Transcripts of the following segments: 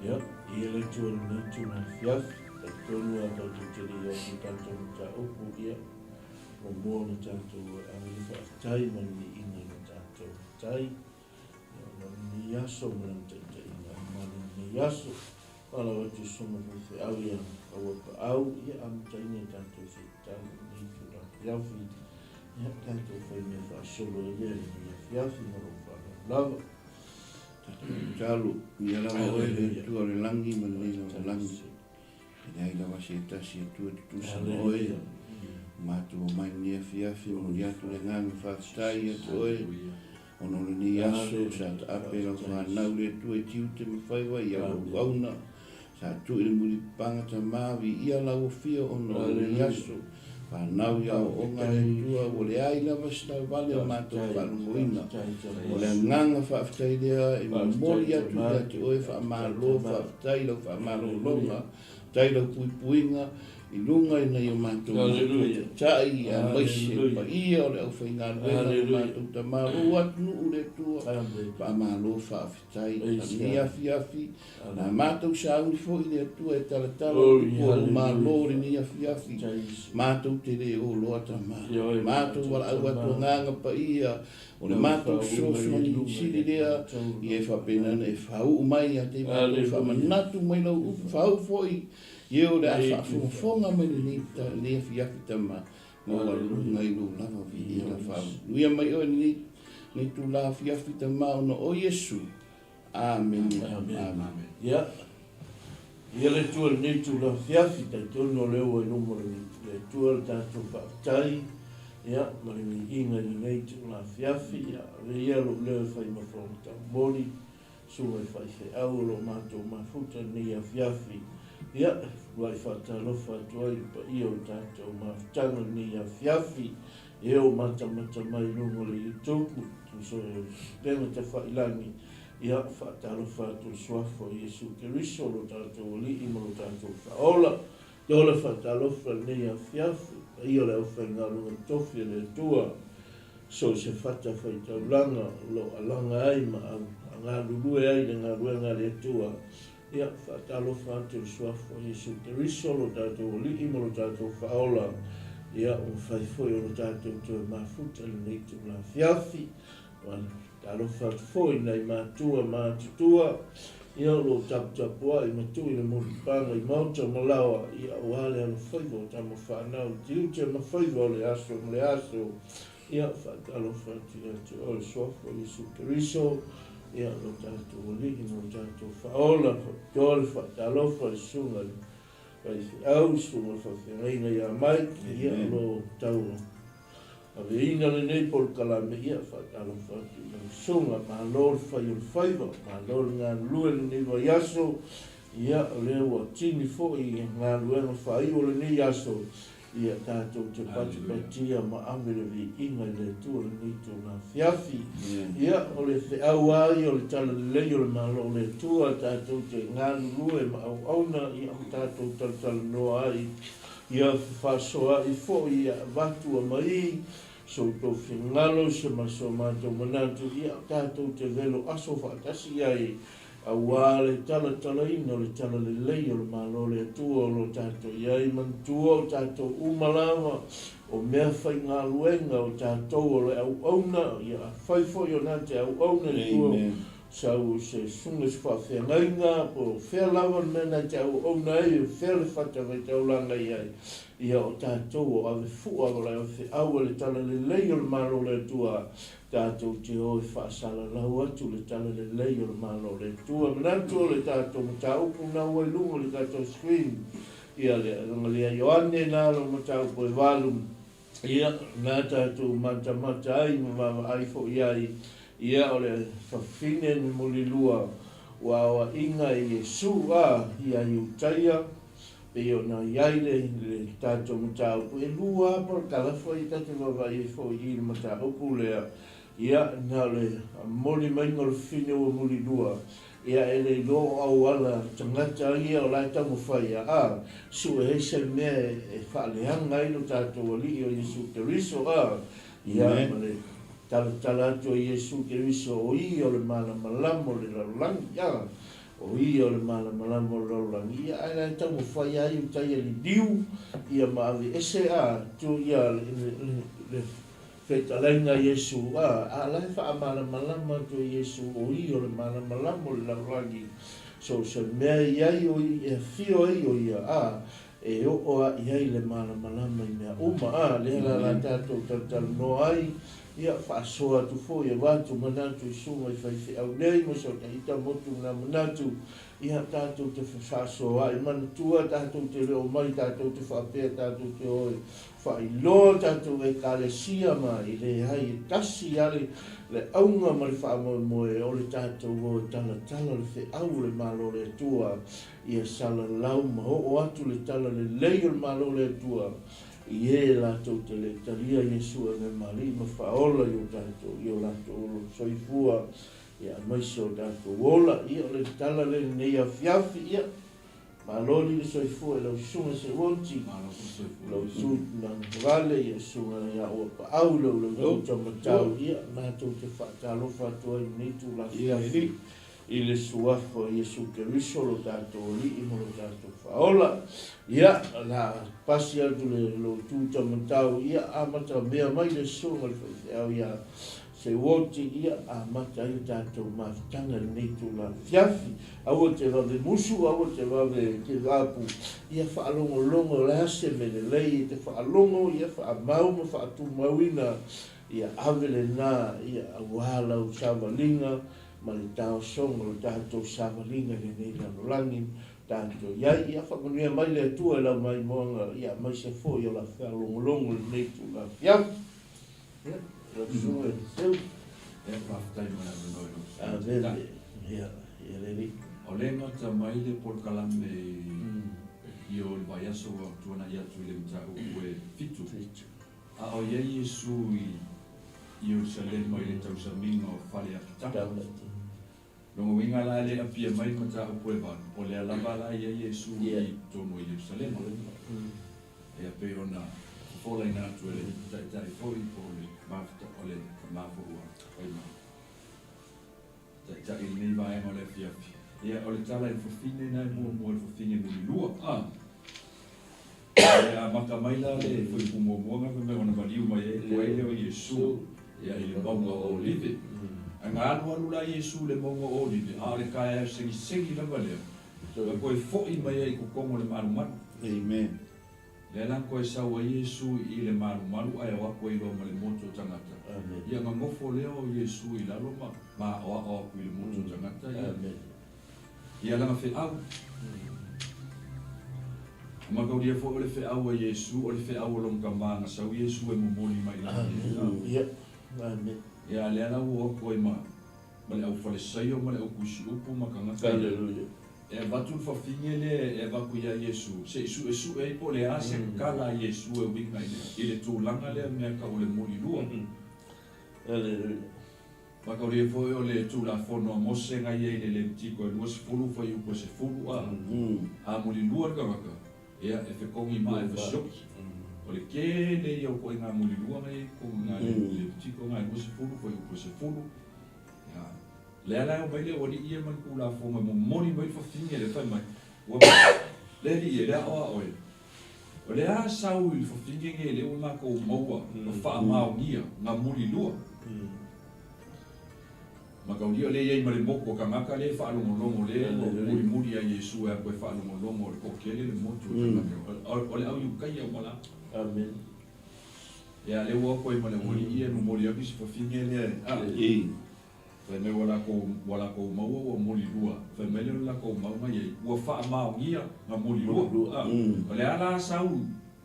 Ia, i le Atua i lenei itula afiafi, talitonu lava tatou te le i o atu i tatou mataupu, ia, muamua ona tatou ave le faafetai ma le viiga i lo tatou Matai, ia, ona o lenei aso ma lana taitaiga ma lenei aso. Faalaau atu i susuga faifeau ia Auapaau, ia, amataina i tatou se tatalo i lenei itula afiafi, ia, tatou fai mea faasolo ai lea i lenei afiafi ma lou faaaloalo lava. Tatalo, ia lava oe le Atua o le lagi ma lenei lalolagi. E leai lava se tasi Atua e tutusa ma oe. Ua matou omai i lenei afiafi, momoli atu le agaga faafetai ia te oe, ona o lenei aso sa taape lau fanau le Atua i tiute ma faiva i au auauna. Sa tuu i le mulipapaga tama, viia lau afio ona o lenei aso. Fanau i aoaoga a le Atua, ua leai lava se taavale o matou faalogoina. O le agaga faafetai lea e momoli atu ia te oe, faamalo, faafetai i lau faamalologa, faafetai i lau puipuiga i luga i nai o matou matua taitai, aemaise le paia o le aufaigaluega o matou tama, lou atunuu le Atua, faamalo, faafetai. Lenei afiafi, Na matou sauni foi le Atua e talatala o upu o lou Malo i lenei afiafi, matou te le o loa tama. Matou valaau atu agaga paia o le matou fesoasoani sili lea, ia e faapena ona e faauu mai ia te matou faamanatu mai lau upu, faauu foi ia o le a faafogafoga mai lenei afiafi tama, maualuluga i lou lava viiga faamanuia mai oe i lenei itula afiafi tama ona o Iesu. Amene. Amene. Ia, ia le Atua i lenei itula afiafi, talitonu o lea ua i luma o le Atua le tatou faafetai, ia, ma le viiga i lenei itula afiafi. Ia, ave ia lou leo e fai ma fofoga taumoli, susuga i faifeau o lo o matou mafuta i lenei afiafi. Ia, e uluai faatalofa atu ai i le paia o le tatou mafutaga i lenei afiafi, e o matamata mai i luga o le YouTube, tusa o le Upega Tafailagi, ia, faatalofa atu i le Suafa o Iesu Keriso, lo tatou Alii ma lo tatou Faaola. Ia ola faatalofa i lenei afiafi, paia o le aufaigaluega tofi a le Atua, so o se fata faitaulaga o lo o alaga ai ma galulue ai i le galuega a le Atua. Ia, faatalofa atu i le Suafa o Iesu Keriso, lo tatou Alii ma lo tatou Faaola, ia, ua mafai foi ona tatou toe mafuta i lenei itula afiafi. Faatalofa atu foi i nai matua ma atutua, ia, o lo o taputapuai ma tui le mulipapaga i maota ma laoa, ia, aua le alofaiva o tama fanau i tiute ma faiva o le aso ma le aso. Ia, faatalofa atu ia te oe, Suafa o Iesu Keriso, ia, lo tatou Alii ma lo tatou Faaola, faapitoa le faatalofa i le Susuga i le Faifeau, Susuga i le Faafeagaiga ia Mike, ia, o lo o tau aveina lenei polokalame, ia, faatalofa atu i lau Susuga, malo le fai o le faiva, malo le galulue i lenei vaiaso, ia, o lea ua tini foi galuega faaiu o lenei aso, Ia tatou te patipatia ma ave le viiga i le Atua i lenei itula afiafi. Ia, o le feau lava ia o le talalelei o le Malo o le Atua, tatou te galulue ma auauna, ia, ma tatou talatalanoa ai, ia fefaasoaai foi, ia avatu amaī so outou finagalo, se ma so matou manatu, ia, tatou te velo aso faatasi ai Aua le talatalaina o le talalelei o le Malo o le Atua o lo o tatou i ai, manatua o tatou uma lava o mea faigaluega o tatou o le auauna, ia afai foi o na te auauna i tua o sau se susuga se faafeagaiga po o fea lava le mea na te auauna ai, o fea le fatafaitaulaga i ai, ia o tatou o ave fua o le feau a le talalelei o le Malo o le Atua Tatou te o e faasalalau atu le tala lelei o le Malo o le Atua. Manatu o le tatou mataupu na ua i luga o le tatou screen, ia le Evangelia Ioane na lo mataupu e valu, ia na tatou matamata ai ma vaavaai foi ai, ia o le fafine na mulilua ua aoaiga e Iesu a ia Iutaia, Pei ona i ai le tatou mataupu, e lua lava parakalafa ia tatou vaavaai ai foi i le mataupu lea. Ia, na o le momoli maiga o le fafine ua mulilua, ia e le iloa o auala tagata ia o la e taumafai ia a sue ai se mea e faaleaga ai lo tatou Alii o Iesu Keriso a. Ia, ma le talatala atu o Iesu Keriso o ia o le malamalama o le lalolagi a. O ia o le malamalama o le lalolagi, ia ae la e taumafai lava Iutaia liliu ia ma aveese a tu ia le, le fetalaiga a Iesu, a, a la e faamalamalama atu e Iesu o ia o le malamalama o le lalolagi, so o se mea e i ai o e afio ai o ia, a, e oo a i ai le malamalama i mea uma, a, lea la la tatou talatalanoa ai, ia, faasoa atu foi, avatu manatu i susuga i faifeau nei ma so ta motu na manatu, ia, tatou te fefaasoaai, manatua tatou te le omai tatou te faapea tatou te o e faailoa tatou Ekalesia ma e leai, e tasi lava le, le auga ma le faamoemoe o le tatou o e talatala le feau o le Malo o le Atua, ia salalau ma oo atu le tala lelei o le Malo o le Atua i e latou te le talia Iesu e mea ma Alii ma Faaola i o tatou, i o latou soifua. Ia aemaise o tatou ola, ia o le tala lea i lenei afiafi, ia malo li le soifua i lau susuga Seuoti, lau tu vale, ia susuga ia ua paau lau lau tu tamatau, ia matou te faatalofa atu ai i lenei itula afiafi i le suafa o Iesu Keriso lo tatou Alii ma lo tatou Faaola. Ia, o le a pasi atu le lou tu tamatau, ia amata mea mai le susuga i le faifeau ia Seuoti, ia amata ai le tatou mafutaga i lenei itula afiafi. Aua te vave musu, aua te vave kevaapu, ia faalogologo o le a se mea lelei e te faalogo, ia faamau ma faatumauina, ia ave lena, ia aua lau savaliga ma le taosoga o le tatou savaliga i lenei lalolagi tatou i ai. Ia faamanuia mai le Atua i lau maimoaga, ia aemaise foi o la faalogologo i lenei itula afiafi. Ia, lau susuga i le Seu. Ia, faafetai mo le avanoa i lau susuga. Avele, ia, ia le alii. O lea e gata mai le polokalame i o le vaiaso ua tuanai atu i le mataupu e fitu. A o i ai Iesu i Ierusalema i le tausamiga o fale apitaga. Lona uiga la e le apia mai le mataupu e valu, o lea lava la e i ai Iesu i totonu o Ierusalema. Ia pei ona fofolaina atu e le Taitai foi po o le mafutaga o le tama foi ua fai ma Taitai i lenei vaega o le afiafi. Ia o le tala i le fafine na e muamua i le fafine mulilua. A Ia amata mai la le fuaiupu muamua na fai mai ona maliu mai ai koe lea o Iesu ia i le mauga o Olive. Ae na alualu la Iesu i le mauga o Olive, a o le taeao segisegi lava lea, na toe foi mai ai i totonu o le malumalu. Amen. Lea la na toe sau ai Iesu i le malumalu ae o atu ai loa ma le motu o tagata. Amen. Ia na nofo lea o Iesu i lalo ma ma aoao atu i le motu o tagata ia. Amen. Ia lana feau. A mataulia foi o le feau a Iesu, o le feau o lona Tama na sau Iesu e momoli mai i lagi. Ia, amen. Ia, a lea la ua o atu ai ma, ma le aufalesaio ma le autusiupu ma tagata ia. Hallelujah. E avatu le fafine lea e avatu ia Iesu, se i suesue ai po o le a se tala a Iesu e uiga i le, i le tulaga lea mea tau o le mulilua. Hallelujah. Mataulia foi o le Tulafono a Mose na i ai i le Levitiko e 20 fuaiupu e 10 a, a mulilua le tagata, ia, e fetogi ma e fasioki. O le tele ia o ituaiga mulilua na i ai i totonu i na Levitiko na e 20 fuaiupu e 10. Ia, lea la e omai le aualii ia ma le Tulafono e momoli mai le fafine lea fai mai, ua, le alii e, le aoao e, o le a sau i le fafine nei lea ua matou maua ma faamaonia na mulilua. Mataulia o lea e i ai ma le motu o tagata lea e faalogologo lea ua mulimuli ia Iesu e alu e faalogologo o le toatele le motu o tagata o le au Iutaia uma la. Amen. Ia lea ua atu ai ma le aualii ia e momoli atu si fafine lea e fai mai ua latou ua latou maua ua mulilua fai mai lea o le latou mau na i ai ua faamaonia na mulilua. O le a la sau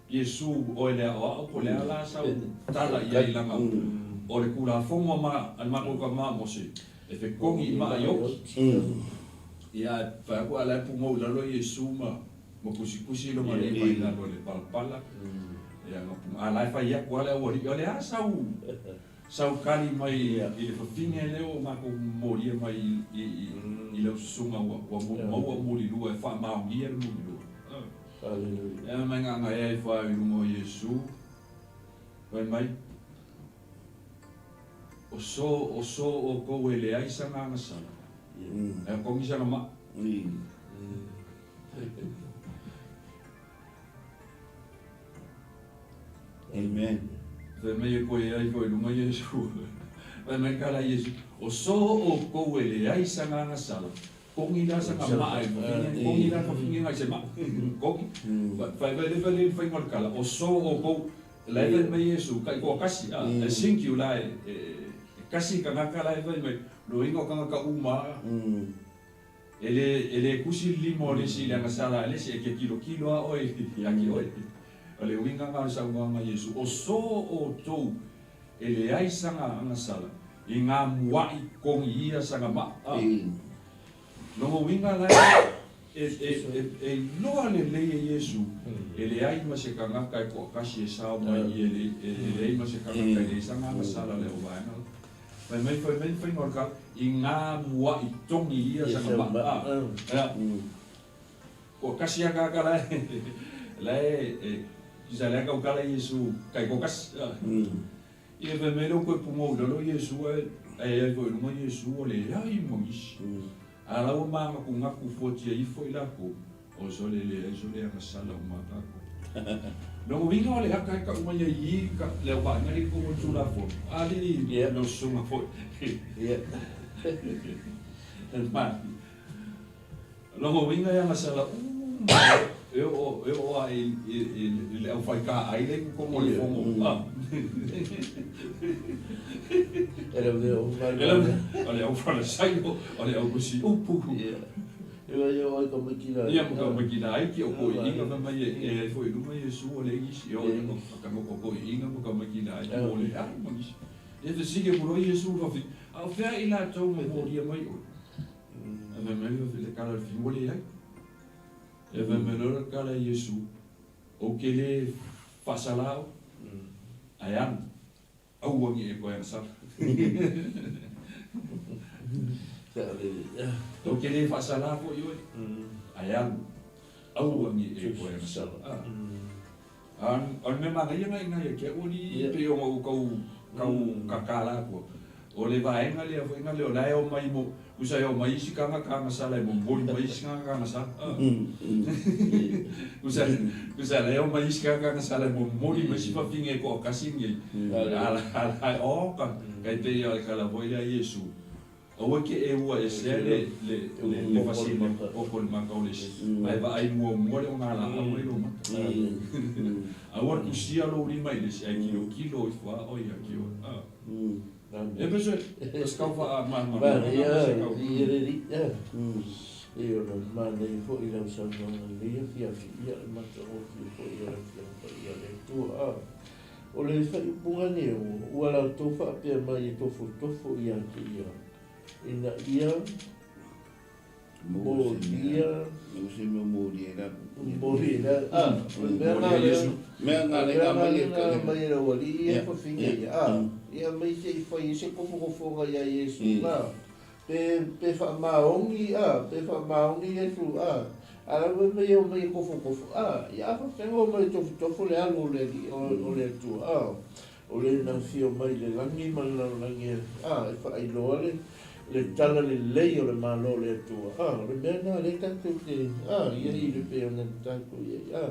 Iesu oe le aoao po o le a la sau tala i ai leaga o le Tulafono a ma a le matou tama Mose e fetogi i maa i oki. Ia ae fai atu a la e pugou i lalo Iesu ma ma tusitusi lona lima i lalo i le palapala. Ia na puga a la e fai atu a le aualii o le a sau sau tali mai i le fafine lea ua matou molia mai i i i lau susuga ua ua maua mulilua e faamaonia le mulilua. Hallelujah. Ea mai ngā ngai ai whai i runga o Iesu. Fai mai. O so, o so o kou e leai sa ngā ngasala. E kongi sa ma. Amen. Fai mai e koe ai foi lunga Iesu. Fai mai kala Iesu, o so oukou e leai sa agasala, kogi la saga maa e fafine, kogi la fafine ngai se maa. Kogi. Fai fai le fai le fai ngol kala, o so oukou, la e fai mai Iesu, kai koa kasi, a, e sinkiu la e, e, kasi kangaka la e fai mai, lo inga o kangaka uma, E le, e le kusi le lima o le isi i le agasala a le isi, e ke kilokilo a oe ia ke oe. O le uiga nga o le saunoaga a Iesu, O so outou e leai saga agasala i nga muaʻi kogi ia saga maa. A. Lona uiga la e, e, e, e iloa lelei e Iesu, e leai ma se kagaka e toakasi e sao mai i e, e, e leai ma se kagaka e leai saga agasala le au vaega la. Fai mai, fai mai le faiga o le kala, i ngā muaʻi togi ia sa nga maa, a, ea, kua kasi a kaka la e, la e, e, sa lea kau kala Iesu kai ko kasi, a. Ia fai mai leo koe pungou i lalo Iesu ae, ae ai foi i lunga Iesu ua leai ma nisi. A la ua māgakugaku fuatia ifo i lakou, O sole leai sole agasala uma tatou. Lona uiga o le aka e kau mai ai i ka le au vaaiga lea i totonu o le Tulafono. Alii lau susuga foi. Lona uiga e agasala uma e oo e oo ae i le aufaikaai lea i totonu o le fono. O le aufalasaio, o le autusi upu. Ia ma ka maiki laiti o koiina fai mai e ai foi i luma Iesu ua leai nisi, e oo i ka noko koiina ma ka maiki laiti ua leai ma nisi. Ia fesili atu loa Iesu i fafine, A o fea i latou na molia mai oe? Ae fai mai le tala a le fafine, Ua leai. Ia fai mai loa le tala a Iesu, Ou te le faasala oe, ae alu. Aua ne i e toe agasala. Ou te le faasala foi oe, ae alu, aua ne i e toe agasala. A o le mea manaia na i ina ia te au alii e pei ona ou tau tau kakala atua, o le vaega lea foi na lea o la e omai mo, tusa e omai isi tagata agasala e momoli mai isi tagata agasala. Tusa, tusa la e omai isi tagata agasala e momoli mai isi fafine e toatasi nei. A la, o ka, kai pei o le tala foi lea a Iesu, aua e te e ua esea le, le, le, le fasi le popo i le mata o le isi, ae vaai muamua le ogalaau mai lou mata. Aua le tusia lou lima i le isi, ae kilokilo ifo lava oe ia te oe. E pe se, se kau faamalamalamaga na se kau. Ia ona manaia foi lau saunoaga i lenei afiafi, ia le matagofie foi o le Afioga Paia a le Atua. A o le faaiupuga nei, ua latou faapea mai e tofotofo ia te ia, ina ia Molia. Maua se mea molia i lalo. Molia i lalo. Ah, o le mea na lea. Mea na lea na mai e ka. Mai e lau alii ia fafine ia. Ah, ia mai se i fai ai se kofokofoga ia Iesu. Na, pe, pe faamaoni, ah, pe faamaoni Iesu, ah. A la ua mai e omai e kofokofo, ah, ia a faafefea ona omai e tofotofo le alu o le alii, o le Atua, ah. O le na afio mai i le lagi ma le lalolagi a, e faailoa le, le tala lelei o le Malo o le Atua. A, o le mea lena lea tatou te, a, i ai i le pei ona tatou i ai, a.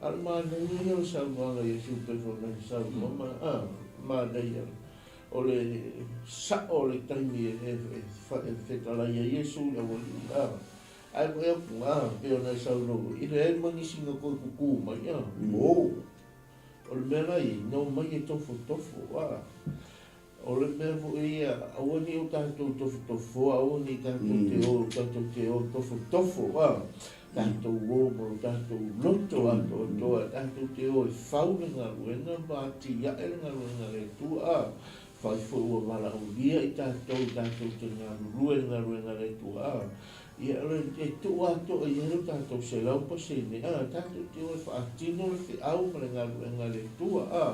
A o le manaia ia o le saunoaga a Iesu pei foi ona saunoa ma, a, manaia o le sao o le taimi e, e, e, e fetalai ai Iesu i le aualii, a. Ae vaai atu, a, pei ona e saunoa, e leai ma nisi na toe tutū mai, a, o. O le mea la ia, ina omai e tofotofo, a. O le mea foi ia, aua ne i o tatou tofotofoa, aua ne i tatou te o, tatou te o tofotofo, a. Tatou o ma lo tatou loto atoatoa, tatou te o e fau le galuega ma atiae le galuega a le Atua, a. Fai foi ua valaaulia i tatou, tatou te galulue i le galuega a le Atua, a. Ia, e tuu atoa i ai lo tatou 100%, a, tatou te o e faatino le feau ma le galuega a le Atua, a,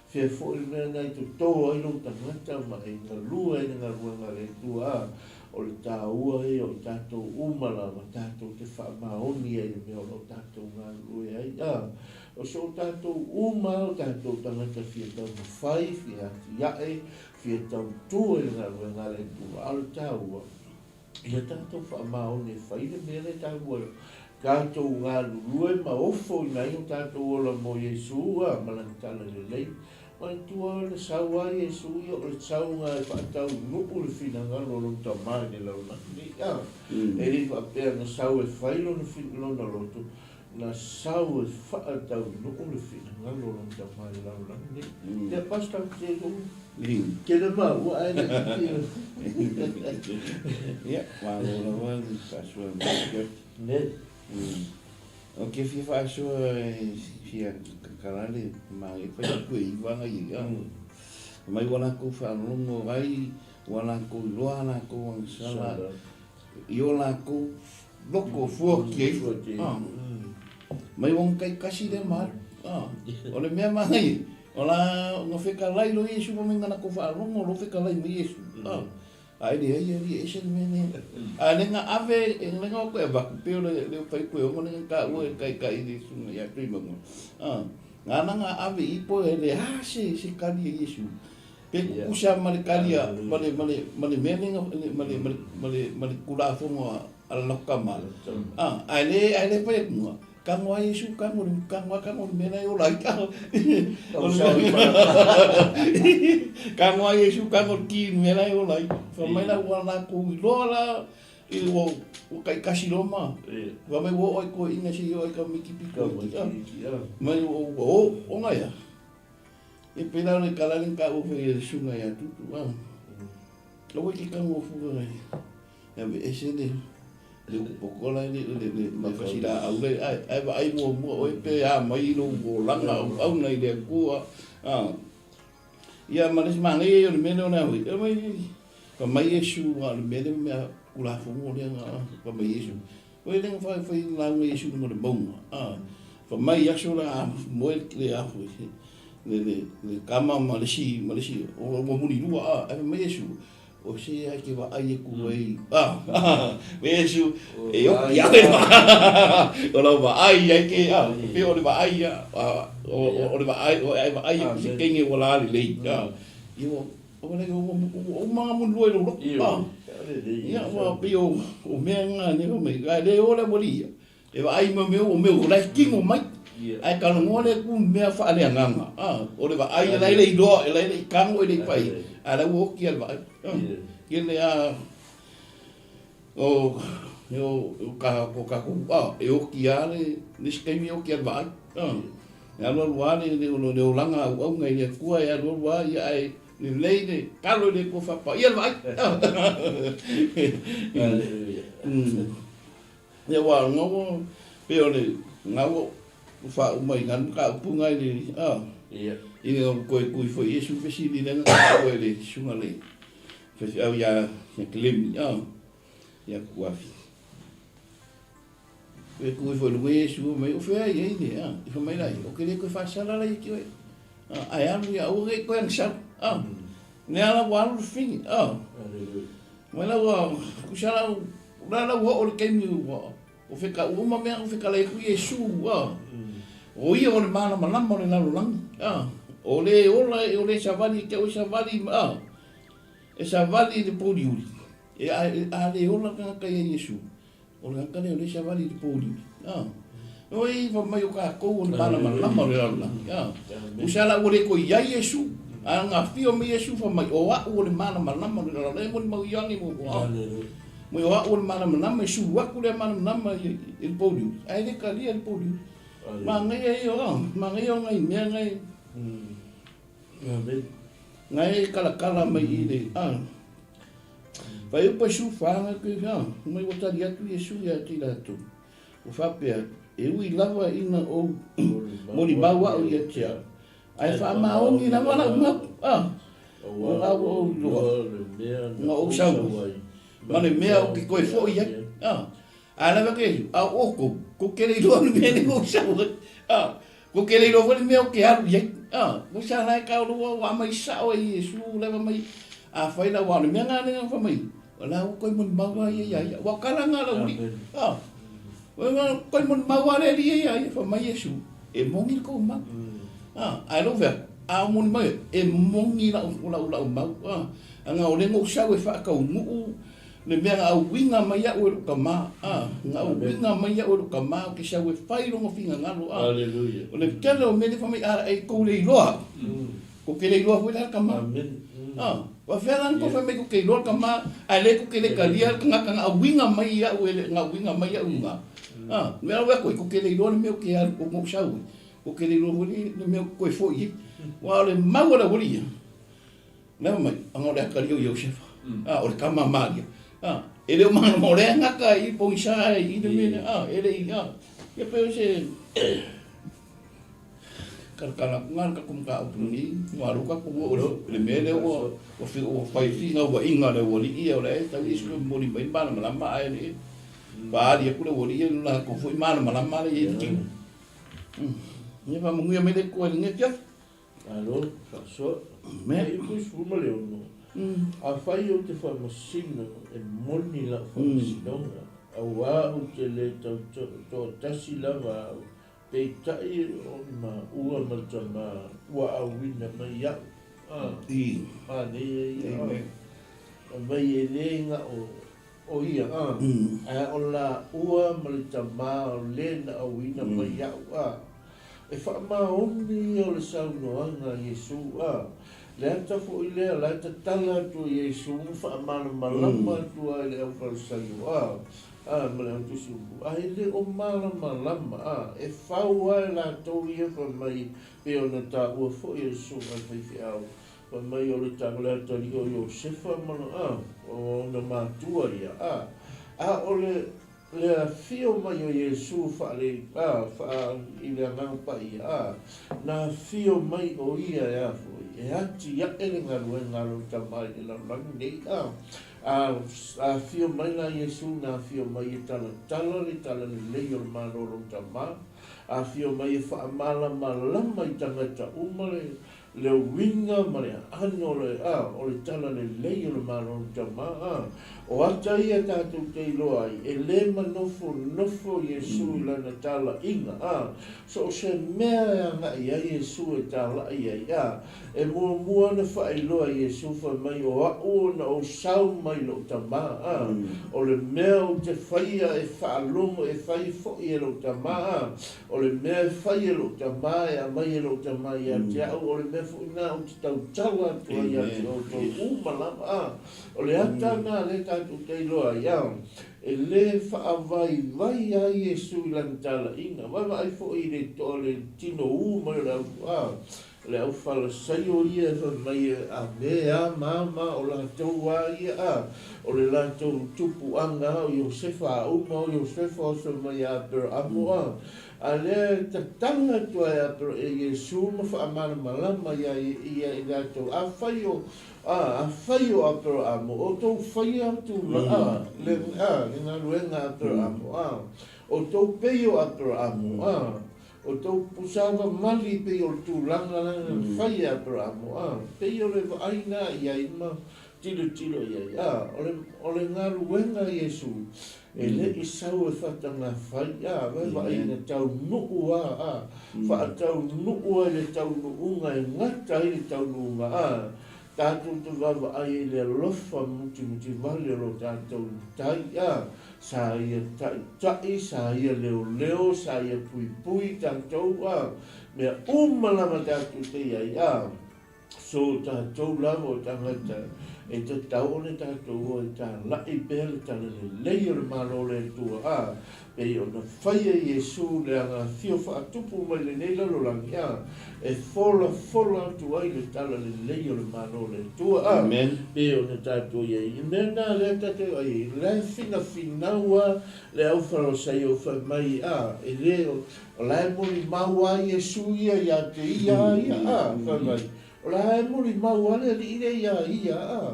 fea foi le mea na e totō ai lou tagata ma e galue ai le galuega a le Atua, a, o le tāua ia o i tatou uma lava, tatou te faamaoni ai i le mea o lo o tatou galulue ai, a, o so tatou uma o tatou tagata fia taumafai, fia atiae, fia tautua i le galuega a le Atua, a o le tāua. Ia tatou faamaoni e fai le mea lea e taua ai. Tatou galulue ma ofoina ai o tatou ola mo Iesu a ma Lana Talalelei. Manatua le sau a Iesu ia o le sauga e faataunuu le finagalo o Lona Tama i le lalolagi nei a. E le i faapea na sau e fai lona lona loto, na sau e faataunuu le finagalo o Lona Tama i le lalolagi nei. Ia Pastor, se tele maua ae le Ia, malo lava le faasoa mai. Ne. Ou te fia faasoa e fia kakala le ma e fai atu e iwa ngai e ia. Mai ua lakou faalogo ai, ua lakou iloa a lakou agasala i o lakou loko fua ki ai. Mai ua taitasi lea ma alu. O le mea manaia, o la na fekalai loa Iesu ma mai na lakou faalogo loa fekalai mai Iesu. Ae leai alii e ese le mea nei. A le na ave, e le na o koe avatu, pei o le leo fai koe ongo le na taua e taitai le susuga ia Tuimaunga. A, nana na ave i po e le a se, se kali e Iesu. Pe kukusa ma le kali a, ma le, ma le, ma le mea le na, ma le, ma le, ma le, ma le Tulafono a, a le Tama. A, ae le, ae le fai atu nga, Kago a Iesu, kago le, kago a kago le mea la e ola ai. Kago a Iesu, kago le ki le mea la e ola ai. Fai mai la ua lakou iloa la i ua ua taitasi loa ma. Fai mai ua oo ai toeaiina se i oo ai ka miki pito i Mai ua ua o ona ia. E pei la o le tala lea na taua foi e le susuga ia Tutu. Aua e te kago fua e aveese le le upu pokola le le le le fasilaau le ae ae vaai muamua oe pe a mai lou olaga auauna i le Atua a ia ma le isi manaia ia o le mea lea o le a foi e mai fai mai Iesu a o le mea lea mea Tulafono lea na fai mai Iesu oi lea na fai fai lauga Iesu i luga o le mauga a fai mai aso la moe le a foi le le le tama ma le isi ma le isi ua mulilua a ae fai mai Iesu O se ai ke vaai aku ai, ah, Iesu, e oki ave o lau vaai ai ke, ah, pe o le vaai ia, ah, o le vaai, o ai vaai aku se kenge ua la lelei, ah, ia ua, ua le, ua, ua uma nga mulua i lou loto, ah, ia, ua pei o, o mea nga ne mai, ai le o le aualii ia, E vaai mai mea o mea o la e tino mai. Ae talanoa le ku mea faaleagaga. Ah, o le vaai e la e le iloa, e la e le i tago e le i fai, ae la ua oti lava le vaai. Tele lava o o o tatou ah, e oti lava le isi taimi e oti lava le vaai. E alualu lava le olaga auauna i le Atua e alualu lava ia ae lelei le talo i le Atua faapaia le vaai. Ia aua o gaua pei o le gaua ua faauma i ganu mataupu nga i le a i le toe tui foi Iesu fesili lea na taua e le susuga le faifeau ia ia Kelemi a ia Kuafi. Toe tui foi luga Iesu mai o fea i ai le a i fai mai la ia o ke le toe faasala la ia te oe a ae alu ia aua ne i toe agasala a lea la ua alu le fili a mai la ua kusa la O la la ua oo le taimi ua o fekau uma mea ua fekalai atu Iesu, a. O ia o le malamalama o le lalolagi, a. O le ola o le savali e te au e savali, a. E savali i le pouliuli, e a, a le ola le tagata ia Iesu, o le tagata lea o lea e savali i le pouliuli, a. Oi, fai mai o tatou o le malamalama o le lalolagi, a. Usa la ua le toe i ai Iesu, a na afio mai Iesu fai mai, o a'u o le malamalama o le lalolagi, e molimau Ioane muamua, a. Mai o a'u o le malamalama, e sulu atu lea malamalama i le pouliuli, ae le talia e le pouliuli. Manaia ia o, manaia o nai mea nai, nai e kalakala mai i le, a. Fai upa i sufa, ngai koe, a, mai ua tali atu Iesu ia te i latou. Ua faapea, E ui lava ina ou molimau a'u ia te au, ae faamaoni lava la'u mau, a, o la ua ou iloa, na ou sau ai, ma le mea ou te toe fo'i ai, a. Ae lava ke, a o outou, kou te le iloa le mea lea ua ou sau ai, a, kou te le iloa foi le mea ou te alu i ai, a. Ua sa la e kau lua ua aumai sa'o e Iesu lava mai, afai la, aua o le mea lena lea na fai mai, O la ua koe molimau lava ia ia ia. Ua kala nga lau alii. A. Ua koe molimau lava le alii ia ia ia. Fai mai Iesu, e moni le kou mau. A, ae lou fea, a o molimau ia, e moni lau, lau, lau mau. A, aga o le na ou sau e faataunuu. Le mea na auiga mai iaʻu e lou tama, a, na auiga mai iaʻu e lou tama ou te sau e fai lona finagalo, a. O le tele o mea lea fai mai a e tou le iloa. Tou te le iloa foi la le tama. A, faafefea la ona tou fai mai tou te iloa le tama, ae lea tou te le talia le tagata na auiga mai iaʻu e le, na auiga mai iaʻu i luga. A, le mea la ua atu ai, tou te le iloa le mea ou te alu, ou sau ai, tou te le iloa foi le mea ou te toe foi ai. Aua o le mau a le aualii ia, Lea mai, ana o le atalii o Iosefa, a, o le tama a Maria, a, e le o malamalama o lea e gata i pogisa i le mea lea, a, e le i, a, ia pei o se talatala atu na le tatou mataupu lenei, ua alu tatou oo i le mea lea ua, ua fai finauaiga a le aualii ia, o lea e tau isi momoli mai le malamalama ae le faaali atu le aualii ia i lo latou foi malamalama lea e i ai le tino. Ia faamanuia mai le Atua i lenei afiafi. Malo, faasoa. Amen. E 16, Afai ou te faamasino, e moni lau faamasinoga, auā ou te le tau toatasi lava au, peitai o ni maua ma le tama ua auina mai iaʻu. A, manaia ia. Fai mai e le na o ia, a, ae o lāua ma le tama o le na auina mai iaʻu, a. E faamaoni ia o le saunoaga a Iesū, a. Le ata foi lea, la e tatala atu e Iesū ma faamalamalama atu ai i le aufalesaio, a, a, ma le autusiupu, a e le o malamalama, a, e fau lava e latou ia fai mai, pei ona taua foi e le susuga i le faifeau, fai mai o le o le atalii o Iosefa ma, a, o ona matua ia, a, a o le Le afio mai o Iesu faale, a, faa, i le Agaga Paia, a, na afio mai o Ia e a foi, e atiae le galuega a lou Tama i le lalolagi nei, a, a, afio mai la Iesu, na afio mai e talatala le talalelei o le Malo o lou Tama, afio mai e faamalamalama i tagata uma le, Le uiga ma le aano o le, a, o le tala lelei o le Malo Tama, a. O ata ia tatou te iloa ai, e le manofonofo Iesu i lana talaiga, a. So o se mea e agai ai Iesu e talai ai, a. E muamua ona faailoa Iesu fai mai, O aʻu ona ou sau mai lou Tama, a. O le mea ou te faia e faalogo e fai foi e lou Tama, a. O le mea e fai e lou tama, e aumai e lou tama ia te au, o le mea foi lena ou te tautala atu ai ia te outou uma lava. A, o le ata lena lea tatou te iloa ai, a, e le faavaivai ai Iesu i lana talaiga. Vaavaai foi i le, o le tinoū mai o le au, a, le au Falasaio ia e fai mai e ame a ma ma o latou a ia a, o le latou tupuaga a o Iosefa a uma o Iosefa o fai mai ia Aperamo a, a lea e tatala atu ai e Iesu ma faamalamalama ia ia i latou, afai o a, afai o Aperamo, o tou faia atu a, le a, le galuega a Aperamo a, o tou pei o Aperamo a, O tou pusava mali pei o le tulaga la na fai e Aperamo, a, pei o le vaai na i ai ma tilotilo i ai, a, o le, o le galuega a Iesu, e le i sau e fatagafai, a, vaevaai na taunuu a, a, faataunuu ai le taunuuga e gata ai le taunuuga, a, tatou te vaavaai ai i le alofa mutimutivale o lo tatou tai, a, Sa ia taʻitaʻi, sa ia leoleo, sa ia puipui tatou a mea uma lava tatou te iai a so tatou lava o tagata e tatau ona tatou o e talaʻi pea le tala lelei o le Malo o le Atua a pei ona faia Iesu le agafio faatupu mai lenei lalolagi a e folafola atu ai le tala lelei o le Malo o le Atua. A, pei ona tatou i ai i mea na lea tatou ai ai, o la e finafinau a le au Farasaio fai mai, a, e le, o la e molimau a Iesu ia ia te ia a ia, a, fai mai, o la e molimau a le Alii lea ia ia, a,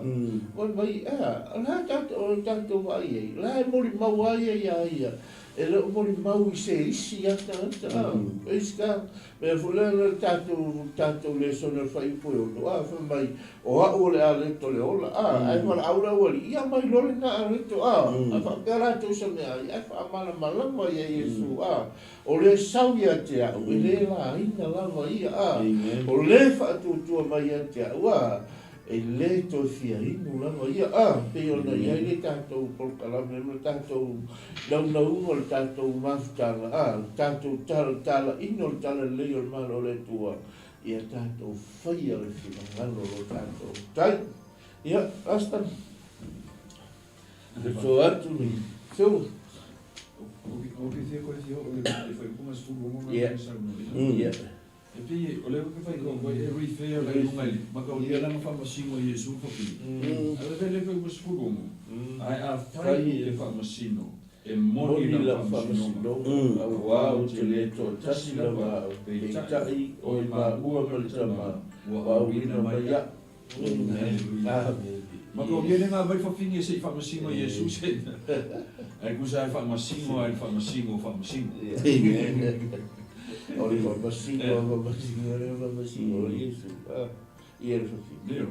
fai mai, a, o la e tatou, o tatou vaai ai, o la e molimau a ia ia ia, E le o molimau i se isi a tagata, a, praise God. Mea foi lea le tatou, tatou lesona le fuaiupu e 6, a, fai mai, o au o le aleto o le ola, a, ae valaau le aualii, ia aumai loa lena aleto, a, a faapea latou i se mea ai, ae faamalamalama ia Iesu, a, o le sau ia te au, e le laina lava ia, a, o le faatuatua mai ia te au, a. E le toe fia inu lava ia, a, pei ona i ai le tatou polokalame ma le tatou naunauga o le tatou mafutaga, a, le tatou tala, talaiina o le talalelei o le Malo o le Atua, ia tatou faia le finagalo o lo tatou Tai. Ia, Rasta, soso atu ni suga. Ia, ia. E pei o lea ou te fai atu ai, e refer la i luga i le mataulia lana faamasino a Iesu le fafine. Ae ave lea fai ua 16, ae afai ou te faamasino, e moni lau faamasinoga, aua ou te le toatasi lava au, peitai o i maua ma le Tama ua auina mai au. Mataulia lea na aumai le fafine se i faamasino Iesu se i ae tusa e faamasino lava i le faamasino o faamasino. O le faamasino a faamasino le faamasino o Iesu ia le fafine. Ioe.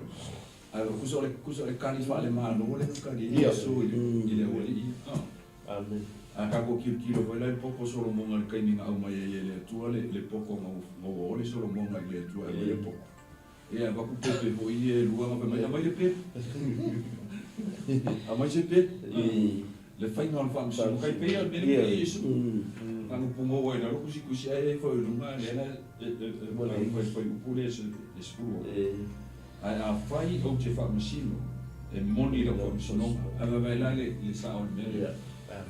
Ae tusa o le tusa o le kali faale-Malo lea na kali ai Iesu i le i le aualii. Amen. A tatou tilotilo foi la i le poto o Solomoga i le taimi na aumai ai e le Atua le le poto na ua ole Solomoga i le Atua e aumai le poto. Ia, avatu pepe foi ia e lua na fai mai, aumai le pepe. Aumai se pepe. Le faiga o le faamasino, kai pei a le mea lea na fai e Iesu. Na ona pugou ai i lalo tusitusi ae ai foi i luga lea la e fai fai upu lea e 16. Ae afai ou te faamasino, e moni lau faamasinoga. Ae vaevae la le sao o le mea lea.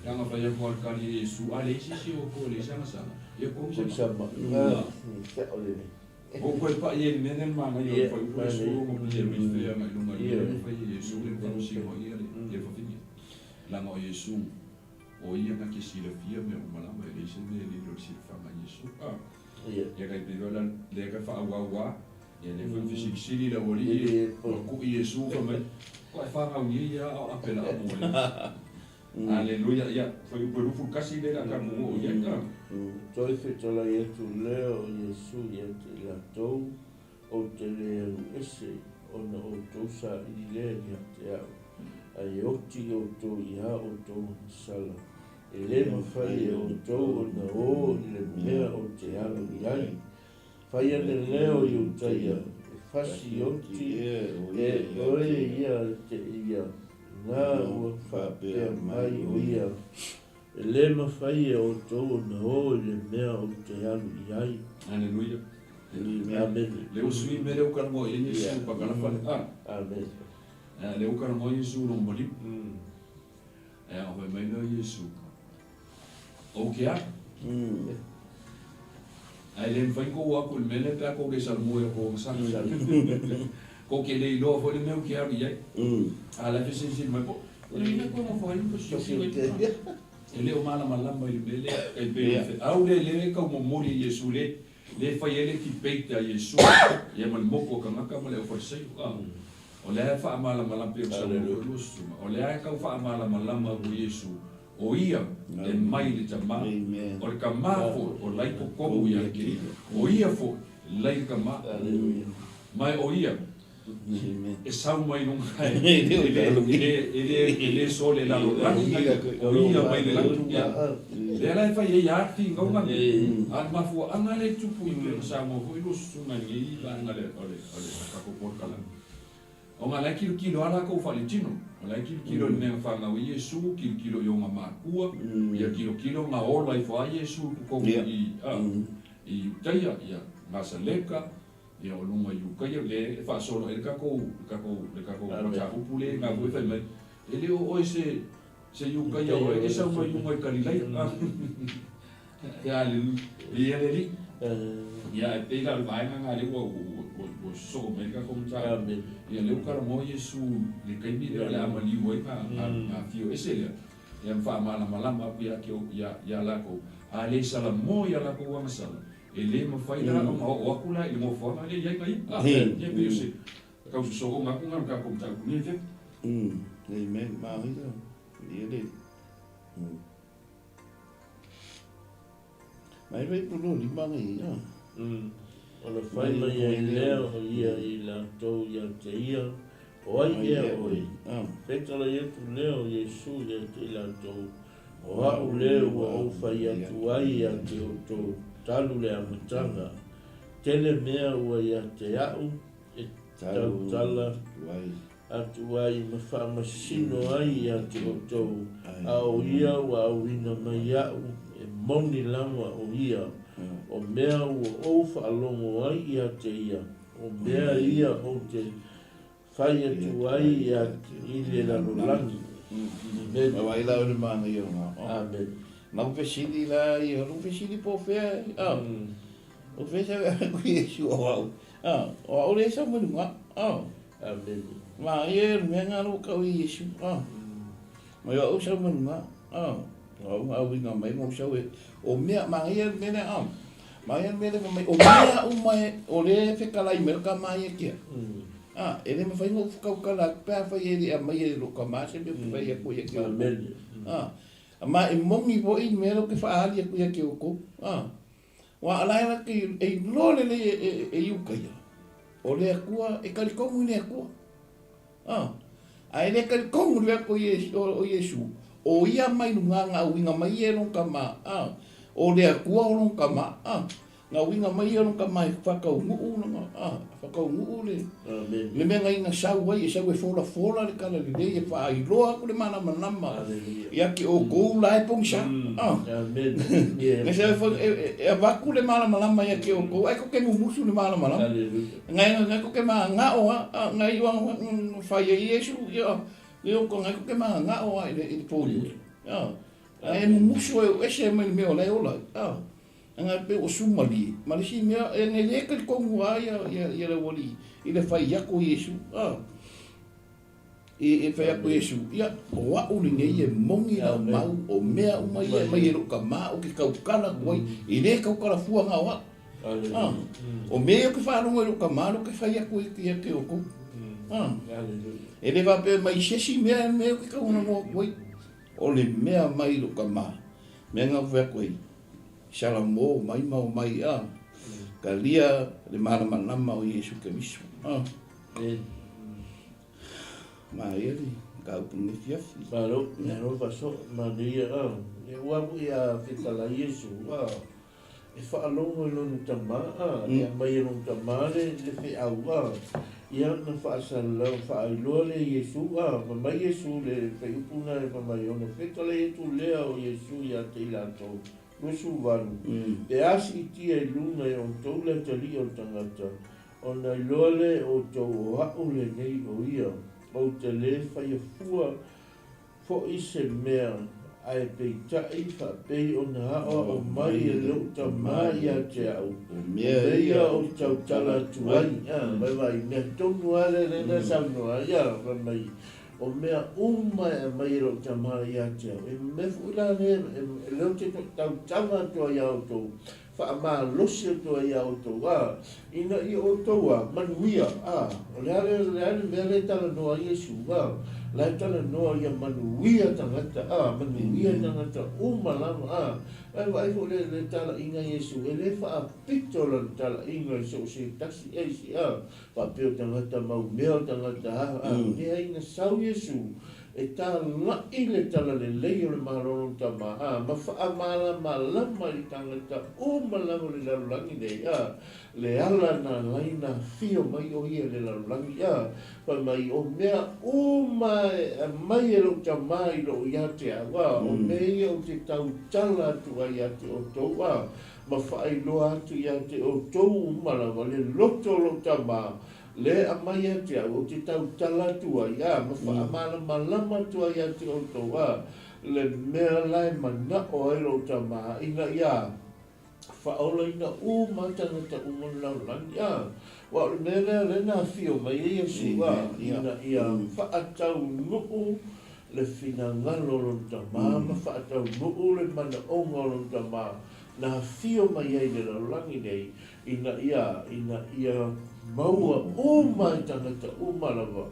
Leaga fai atu lava le kali e Iesu, a leai se isi o outou e leai sana sala, ia togi se ma. Ua toe pai ai i le mea lea le manaia o le fuaiupu lea 16 pei e refer agai i luga i le mea lea na fai e Iesu lea na faamasino ai ia le fafine. Leaga o Iesu, o Ia na te silafia mea uma lava, e leai se mea e lilo i le silafaga a Iesu. Ia kai pei foi la lea ka faaauau a, ia lea foi na fesilisili le aualii ma kui Iesu fai mai, Ko e fanau nei ia a o ape la mo le. Aleluia, ia, fuaiupu e 21 lea la tatou oo i ai. Toe fetalai atu lea o Iesu ia te i latou, Ou te le alu ese, ona outou saili lea ia te au, ae oti outou i a outou agasala. E le mafai e outou ona o i le mea ou te alu i ai. Fai ane lea o Iutaia, e fasi oti e oe ia te ia, na ua faapea mai o ia, E le mafai e outou ona o i le mea ou te alu i ai. Aleluia. Amene. Lea ua sui mea lea ua talanoa i ai Iesu i Pakalafa lea. Amene. Lea ua talanoa Iesu i lona maliu. Ae fai mai lea o Iesu, Ou te alu. Ae le mafai ona tou o atu i le mea lea pe a tou le salamo i a outou agasala. Tou te le iloa foi le mea ou te alu i ai. A o la e fesilisili mai po o le ina tou nofo ai ma sioki mai. E le o malamalama i le mea lea e pei o le feau lea lea e tau momoli e Iesu lea lea e fai ai le debate a Iesu ia ma le motu o tagata ma le aufaleseio. O lea e faamalamalama pei ona saunoa foi lua susuga, o lea e tau faamalamalama atu e Iesu O ia e mai le Tama, o le Tama foi o la i totonu ia te ia, o ia foi la i le Tama. Ma o ia e sau mai luga e le sole lalolagi na ia, o ia mai le lagi. Lea la e fai ai a finauga nei, a o le mafuaaga lea e tupu i pei ona saunoa foi lua susuga i lenei vaega o le tatou polokalame. Ona la e tilotilo lava latou faaletino, o la e tilotilo i le mea na fanau ai Iesu, tilotilo i ona matua, ia tilotilo na ola ifo lava Iesu i totonu i i Iutaia, ia Nasaleta, ia o luga i Iutaia, lea e faasolo ai le tatou le tatou le tatou mataupu lea na foi fai mai, e le o oe se se Iutaia o oe e te sau mai luga i Kalilaia. Aleluia. Ia le Alii. Ia, e pei la o le vaega lena lea ua, ua, ua, ua sosoo mai ai le tatou mataupu. Ia, lea ua talanoa Iesu i le taimi lea o le a maliu ai ma, ma, ma afio ese lea, ia ma faamalamalama atu ia te, ia, ia latou, a le salamo i a latou agasala, e le mafai la ona oo atu la i le nofoaga lea e i ai na ia. A, ia pei o se tau sosooga atu lena o le tatou mataupu nei, Fepu. Amen. Manaia. Ia le. Mai vai po lo lima ngai ia. Ona fai mai ai lea o ia i latou ia te ia, O ai ea oe? Fetalai atu lea o Iesu ia te i latou, O a'u lea ua ou fai atu ai ia te outou talu le amataga. Tele mea ua ia te a'u e. tautala atu ai ma faamasino ai ia te outou, a o ia ua auina mai iaʻu, e moni lava o ia, o mea ua ou faalogo ai ia te ia, o mea ia ou te fai atu ai ia i le lalolagi. Amen. Vaai la o le manaia o ngā. Amen. Nau fesili la ia, lou fesili po o fea, ah. O fea sa ku Iesu o au. Ah, o au le sa mai luga. Ah. Amen. Ma ia le mea ngā lou kau i Iesu. Ah. Mai o au sa mai luga. Ah. O au ngā uinga mai mo sau e. O mea, ma ia le mea lea, ah. Ma ia le mea lea mai, o mea uma e, o le fekalai mai o ka ma ia kia. Ah, e le mawhai ngau whakaukala atu pe a whai e le a mai e lo ka ma se mea pe whai aku ia ki o. Amen. Ah. Ma e mongi foʻi i mea lea ou te faaali atu ia te outou. A, ua ala e lake e iloa lelei e, e, e Iukaia, o le Atua, e talitonu i le Atua. A, a e le talitonu le atu o, o Iesu, o ia mai luga na auiga mai ia e lona tama, a, o le Atua o lona tama, a. Nga uiga mai ia lona tama e whakaunuu lona, a, whakaunuu le, Amen. le mea nga ina sau ai, e sau e folafola le tala lelei, e whaailoa aku le malamalama Hallelujah. ia ki oukou la e pogisa. A. Amen. Yeah. Nga sau e wha- e, e, e avaku le malamalama ia ki oukou, ai ko ke mumusu le malamalama. Hallelujah. Nga nga ko ke ma nga o a, a, nga i wa whai e Iesu, ia, ia ko nga ko ke ma nga o a i le, i le pōri. A. A e mumusu e o ese mai le mea o la e ola. A. Aga e pei ua sumalie, ma le isi mea, e ne lē talitonu lava ia, ia, ia le aualii i le fai atu o Iesu, a. I, e fai atu Iesu, ia, o a'u lenei e moni lau mau, o mea uma ia e aumai e lo'u tamā ou te tautala atu ai, e lē tautala fua na o a'u. A. O mea ia ou te faalogo i lo'u tamā lea ou te fai atu ai ia te outou. A. E le faapea mai se isi mea, mea ou te taunono atu ai, o le mea mai lo'u tamā, mea na ou fai atu ai, Salamo mai ma omai a talia le malamalama o Iesu Keriso. A. Ma ia le mataupu lenei afiafi. Malo, malo faso, manaia a. E ua aku ia fetala Iesu a. E faalogo i lona tama a, e aumai e lona tama le le feau a. Ia na faasalalau faailoa le Iesu a, fai mai Iesu le faiupu na e fai mai ona fetala atu lea o Iesu ia te i latou. 28, Pe a siitia i luga e outou le atalii o le tagata, ona iloa lea e outou o aʻu lenei o ia, ou te lē faia fua foʻi se mea, ae peitai, faapei ona aʻoaʻo mai e loʻu Tamā ia te aʻu, o mea ia ou te tautala atu ai. Vaivai, mea tonu lava lea na saunoa ai, fai mai, O mea uma e aumai e lou tama ia te au, e mea foi la lea e leo te tautala atu ai ia outou, faamalosi atu ai ia outou, a, ina ia outou a, manuia, a, o le a le, le a le mea lea e talanoa ai Iesu, a, la e talanoa ia manuia tagata, a, manuia tagata uma lava, a, ae vaai foi le, le talaiga a Iesu, e le faapito lana talaiga i so o se tasi eisi, a, Faapea o tagata mau mea o tagata a, a mea ina sau Iesu e tālaʻi le talalelei o le Malo o lona Tama, a, ma faamalamalama i tagata uma lava o le lalolagi nei, a, le ala na alai na afio mai o ia i le lalolagi, a, fai mai, o mea uma e aumai e lou Tama i lou ia te au, a, o mea ia ou te tautala atu ai ia te outou, a, Ma faailoa atu ia te outou uma lava le loto o lou tama, le aumai ia te au, ou te tautala atu ai, a, ma faamalamalama atu ai ia te outou, a, le mea la e manaʻo ai lou tama, ina ia faaolaina uma tagata uma o le lalolagi, a. Aua o le mea lea, lea na afio mai ai Iesu, a, ina ia faataunuu le finagalo o lona tama ma faataunuu le manaoga o lona tama na afio mai ai i le lalolagi nei, ina ia, ina ia maua uma e tagata uma lava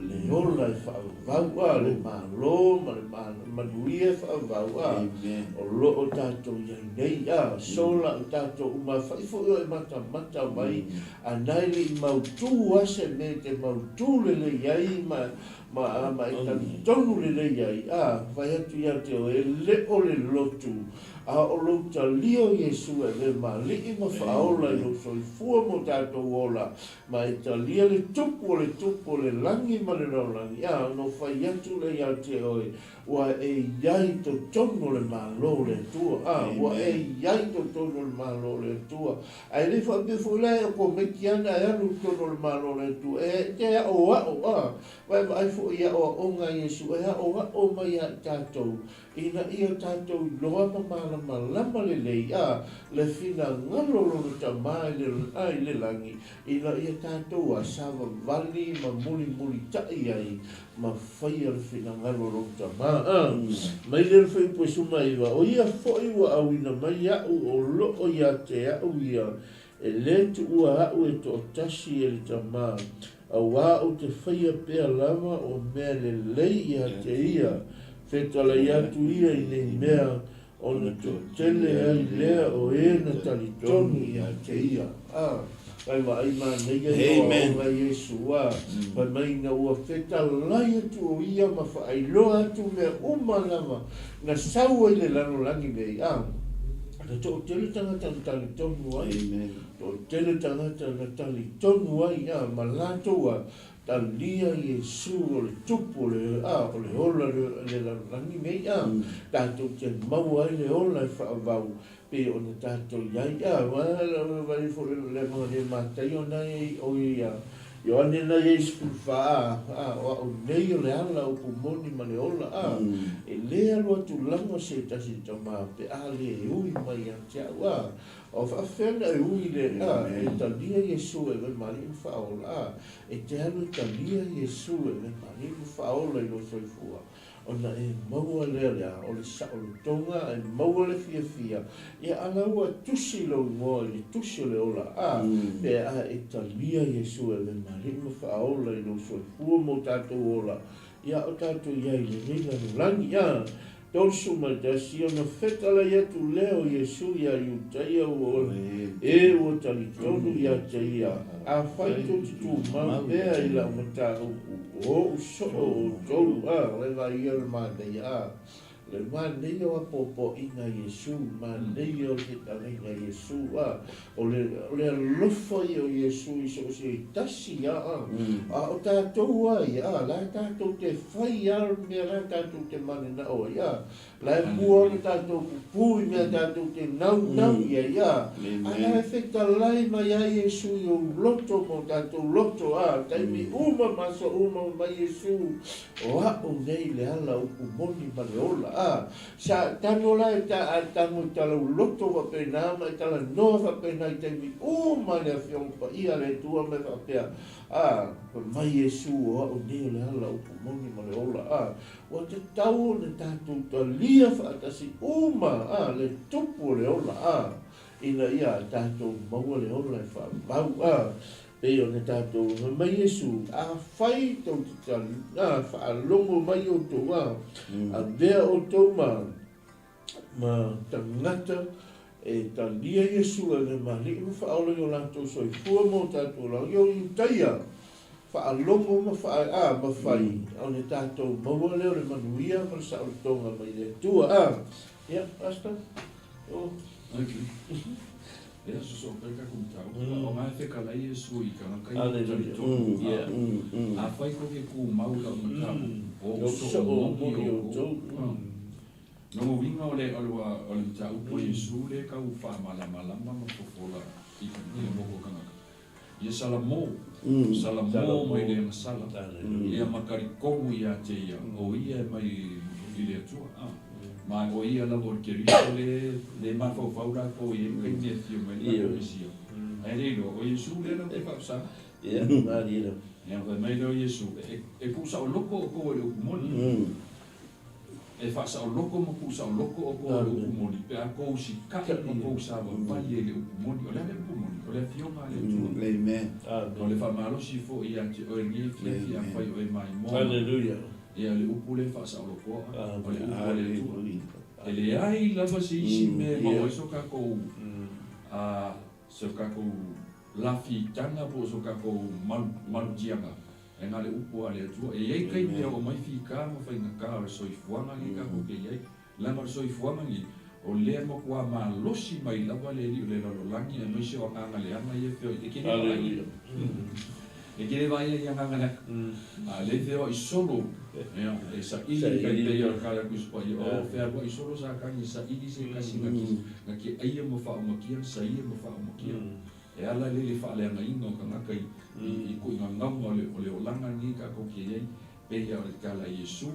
le ola e faavavau, a, le Malo ma le manuia e faavavau, a, o lo o tatou i ai nei, a, sola o tatou uma, afai foi o e matamata mai, a na e le i mautū a se mea e te mautū lelei ai ma, Ma, ma e talitonu lelei ai, ā, fai atu ia te oe, e le o le lotu. A o lou talia o Iesu e avea ma Alii ma Faaola i lou soifua ma o tatou ola, ma e talia le Tupu o le Tupu o le lagi ma le lalolagi, a ona ou fai atu lea ia te oe, ua e i ai i totonu o le Malo o le Atua. A, ua e i ai i totonu o le Malo o le Atua. Ae le faapea foi la e okomeiti ana e alu i totonu o le Malo o le Atua. E te aʻoaʻo, a, vaevaai foi i aʻoaʻoga a Iesu e aʻoaʻo mai ia i tatou, Ina ia tatou iloa ma malamalama lelei a le finagalo o Lona Tama i le a i le lagi, ina ia tatou a savavali ma mulimulitaʻi ai ma faia le finagalo o Lona Tama. A mai lea le fuaiupu e 19, O ia foi ua auina mai iaʻu o loo ia te aʻu ia, e le tuua aʻu e toatasi e le Tama, Auā ou te faia pea lava o mea lelei ia te ia, fetalai atu ia i nei mea, ona toatele ai lea o e na talitonu ia te ia. A, kai vaai manaia i o aoga Iesu, a, fai mai ina ua fetalai atu o ia ma faailoa atu mea uma lava na sau ai le lalolagi nei, a, na toatele tagata na talitonu ai. Toatele tagata na talitonu ai a ma latou a talia Iesu o le Tupu o le a o le ola le lalolagi nei a tatou te maua ai le ola e faavau pei ona tatou i ai a vaai foi le ma le Mataio na i o ia Ioane na i ai 14 a o a'u nei o le ala upu moni ma le ola a e le alu atu lava se tasi tama pe a le ui mai ia te a'u a O faafefea ona e ui le a e talia Iesu e avea ma Alii ma Faaola? A, e te alu e talia Iesu e avea ma Alii ma Faaola i lou soifua, ona e maua lea le a, o le saolotoga, e maua le fiafia, ia a la ua tusi lou igoa i le tusi o le ola. A, pe a e talia Iesu e avea ma Alii ma Faaola i lou soifua ma o tatou ola, ia o tatou i ai i lenei lalolagi. A, 31, ona fetalai atu lea o Iesu iā Iutaia ua e ua talitonu ia te ia, Afai tou te tumau pea i lau mataupu, o oʻu soo outou, a, le vaia o le manaia, a, le manaia o apoapoaiga a Iesu, manaia o le fetalaiga a Iesu, a, o le, o le alofa ia o Iesu i so o se tasi, a, a, a o tatou a ia, a, la e tatou te fai a le mea la e tatou te mananao ai, a, la e mua ona tatou pupū i mea tatou te naunau i ai, a, a la e fetalai mai ai Iesu i ou loto ma o tatou loto, a, taimi uma ma aso uma ma mai Iesu, o a'u nei le ala upu moni ma le ola, a. Sa tago la e ta a tago i talauloto faapena ma e talanoa faapena i taimi uma le Afioga Paia a le Atua ma e faapea, A, fai mai Iesu o a'u nei o le ala upu moni ma le ola, a, ua tatau ona tatou talia faatasi uma, a, le tupu o le ola, a, ina ia tatou maua le ola e faavau, a, pei ona tatou fai mai Iesu, Afai tou te tali, a, faalogo mai outou, a, avea outou ma, ma tagata e talia Iesu e ma alii ma faaola i o latou soifua ma o tatou olaga, ia o Iutaia, faalogo ma faa, a, ma fai, ona tatou maua lea o le manuia ma le saolotoga mai le Atua, a. Ia, Pastor, o. Okay. Ia, sosoo pea tatou mataupu. O nga e fekalai Iesu i tagata ia e talitonu. Afai tou te tumau i lau mataupu, o ou soo moni outou. Lona uiga o le o le mataupu a Iesu lea e tau faamalamalama ma fofola i le motu o tagata. Ia Salamo, Salamo mai le agasala, ia ma talitonu ia te ia, o ia e mai i le Atua. Ma o ia lava o le Keriso le le mafaufau latou i ai taimi e afio mai ai le latou Mesia. Ae le iloa, o Iesu lea latou te faasaga. Ia, malie lava. Ia, fai mai lea o Iesu, e tuusaoloto outou e le upu moni. E faasaoloko ma tuusaoloko outou i le upu moni, pe a tou sikaʻi ma tou savavali ai i le upu moni. O le a le upu moni? O le Afioga a le Atua. O le faamalosi foi ia te oe lenei afiafi afai o e maimoa mai. Ia, o le upu lea e faasaolokoa, o le upu a le Atua. E leai lava se isi mea e maua ai so tatou, so tatou lafitaga po o so tatou malutiaga. E na o le upu a le Atua. E i ai taimi e oo mai fika ma faigata o le soifuaga lenei tatou te i ai. Leaga o le soifuaga lenei, O lea e matua malosi mai lava le Alii o le lalolagi aemaise o agaga leaga ia e feoai. E te le vaaia. E te le vaaia i agaga leaga. A o lea e feoai solo, ia, e saili e tai pei o le tala a Tusi Paia, o fealuai solo Satani e saili se tasi na te, na te aia ma faaumakia, saia ma faaumakia. E ala lea i le faaleagaina o tagata i, i, i tuuigagauga o le, o le olaga lenei tatou te i ai, pei lava o le tala a Iesu.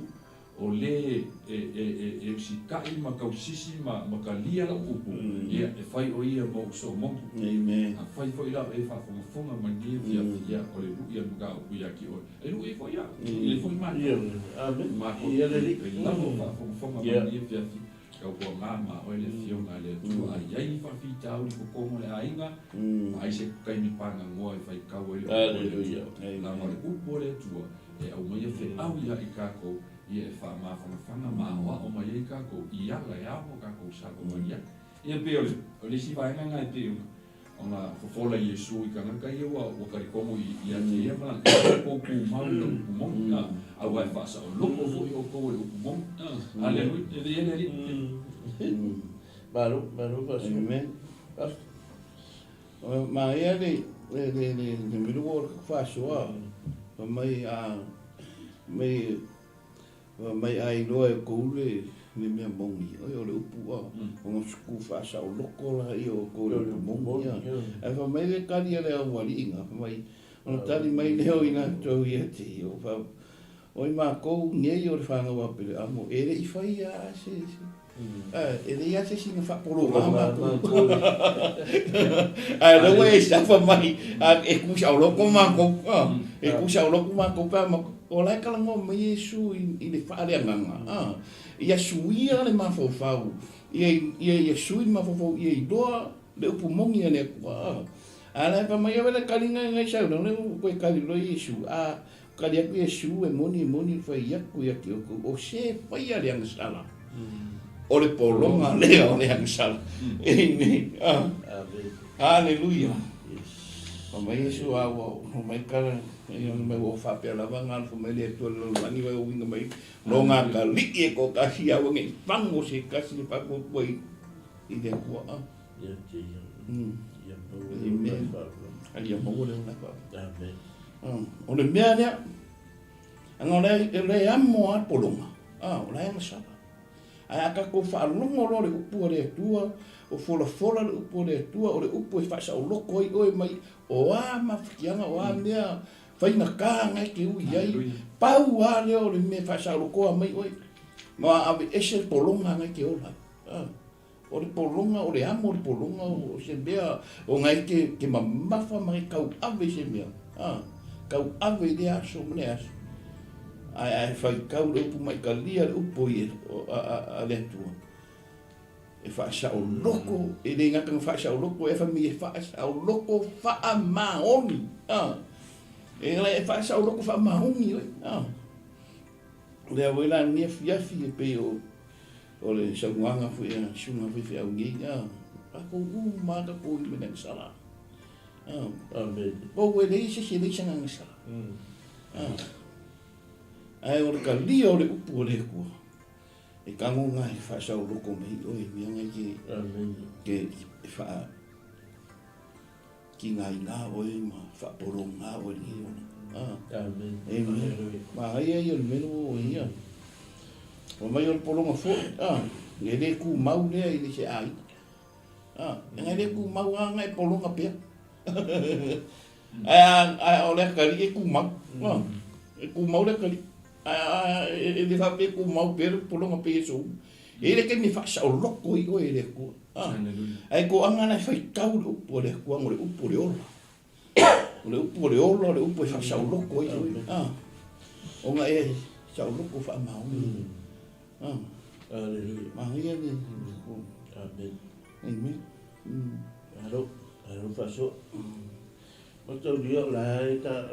O le e usitai ma tausisi ma talia lau upu, ia, e fai o ia ma ou soomotu. Afai foi la o e faafogafoga mai lenei afiafi, ia, o le lui a le mataupu ia te oe, e lui ai foi au, e lui ai foi matou. Matou te lava o faafogafoga mai lenei afiafi, tautuana ma oe le Afioga a le Atua, a i ai ni faafitauli i totonu o le aiga, vaai se taimi pagagoa e faitau ai le upu a le Atua. Leaga o le upu a le Atua, E aumaia feau ia i takou, ia e faamafanafana ma aoao mai ai takou i ala e ao ona takou savavali ai. Ia pei o le, o le isi vaega lena e pei ona, ona fofola Iesu i tagata ia ua, ua talitonu i, ia te ia ma lana, e outou tumau i le upu moni, a, aua e faasaoloko foi outou e le upu moni. A, Aleluia, e le Alii. Malo, malo faasoa. Amen. Manaia le le le le le mea ua faasoa fai mai a mai fai mai a iloa e kou le le mea moni oi o le upu a ona suku faasaoloko laia o kou le upu moni a ae fai mai le tali a le aualii na fai mai ona tali mai lea o i latou ia te ia fa oi makou nei o le fanau a Peleamo e le i faia a se E leai lava se isi na faapologa matou. Ae o lea ua e safa mai, e ku saoloko matou, e ku saoloko matou pe a matou. O la e talanoa mai Iesu i le faaleagaga, ia suia le mafaufau, ia sui le mafaufau ia iloa le upu moni a le Atua. A o la e fai mai, ave le taliga i nai sau, lea ua toe tali loa Iesu, a Tali atu Iesu, E moni, e moni, e fai atu ia te outou, o se faia le agasala, o le pologa lea o le agasala. Amen. Aleluia. Fai mai Iesu, a ua fai mai kala, ia mai ua faapea lava nga fai mai le Atua le lalolagi vai o uiga mai no nga kalii e toatasi aua nei fago se tasi e faapuapua i i le Atua. Ia te ia. Ia maua le ola e faapuapua. Ia maua le ola e faapuapua. Amen. O le mea lea, aga o lea e amo lava le pologa, o la e agasala. Ae a tatou faalogo loa le upu a le Atua, o folafola le upu a le Atua, o le upu e faasaoloko ai oe mai o a mafatiaga, o a mea faigata na e te ui ai, pau lava lea o le mea e faasaolokoa mai oe, ma aveese le pologa na e te ola ai. O le pologa, o le amo o le pologa o se mea ona e te, te mamafa ma e tauave i se mea, a, tauave i lea aso ma lea aso. Ae, ae faitau le upu maitalia le upu i a, a, a le Atua. E faasaoloko, e le gata na faasaoloko, e fai mai e faasaoloko faamaoni. A, e la e faasaoloko faamaoni oe. A, lea foi la lenei afiafi e pei o O le saunoaga foi a susuga faifeau nei, a, tatou uma lava tatou i mea sala. A, Amen. Pau e leai se isi e leai se agaga sala. A, ae o le talia o le upu a le Atua, e tago e faasaoloko mai oe i mea nai ke, Amen. ke e faa tigaina oe ma faapologa oe i lenei ola. Ah. Amen. Amen. Manaia ia o le mea lea ua ia. Fai mai o le pologa foi, ah, e le tumau lea i le se aiga. Ah, e le tumau lava e pologa pea. Ae ae o le atalii e tumau. Ah, e tumau le atalii. Ae e le faapea e tumau pea le pologa pei e sou. E i ai le taimi e faasaoloko ai oe e le Atua. Ae toaga la e faitau le upu a le Atua, o le upu o le ola. O le upu o le ola, o le upu e faasaoloko ai oe. Ona e saoloko faamaoni. Aleluia. Manaia le Amen. Amen. Malo, malo faasoa. Mataulia o la e ta,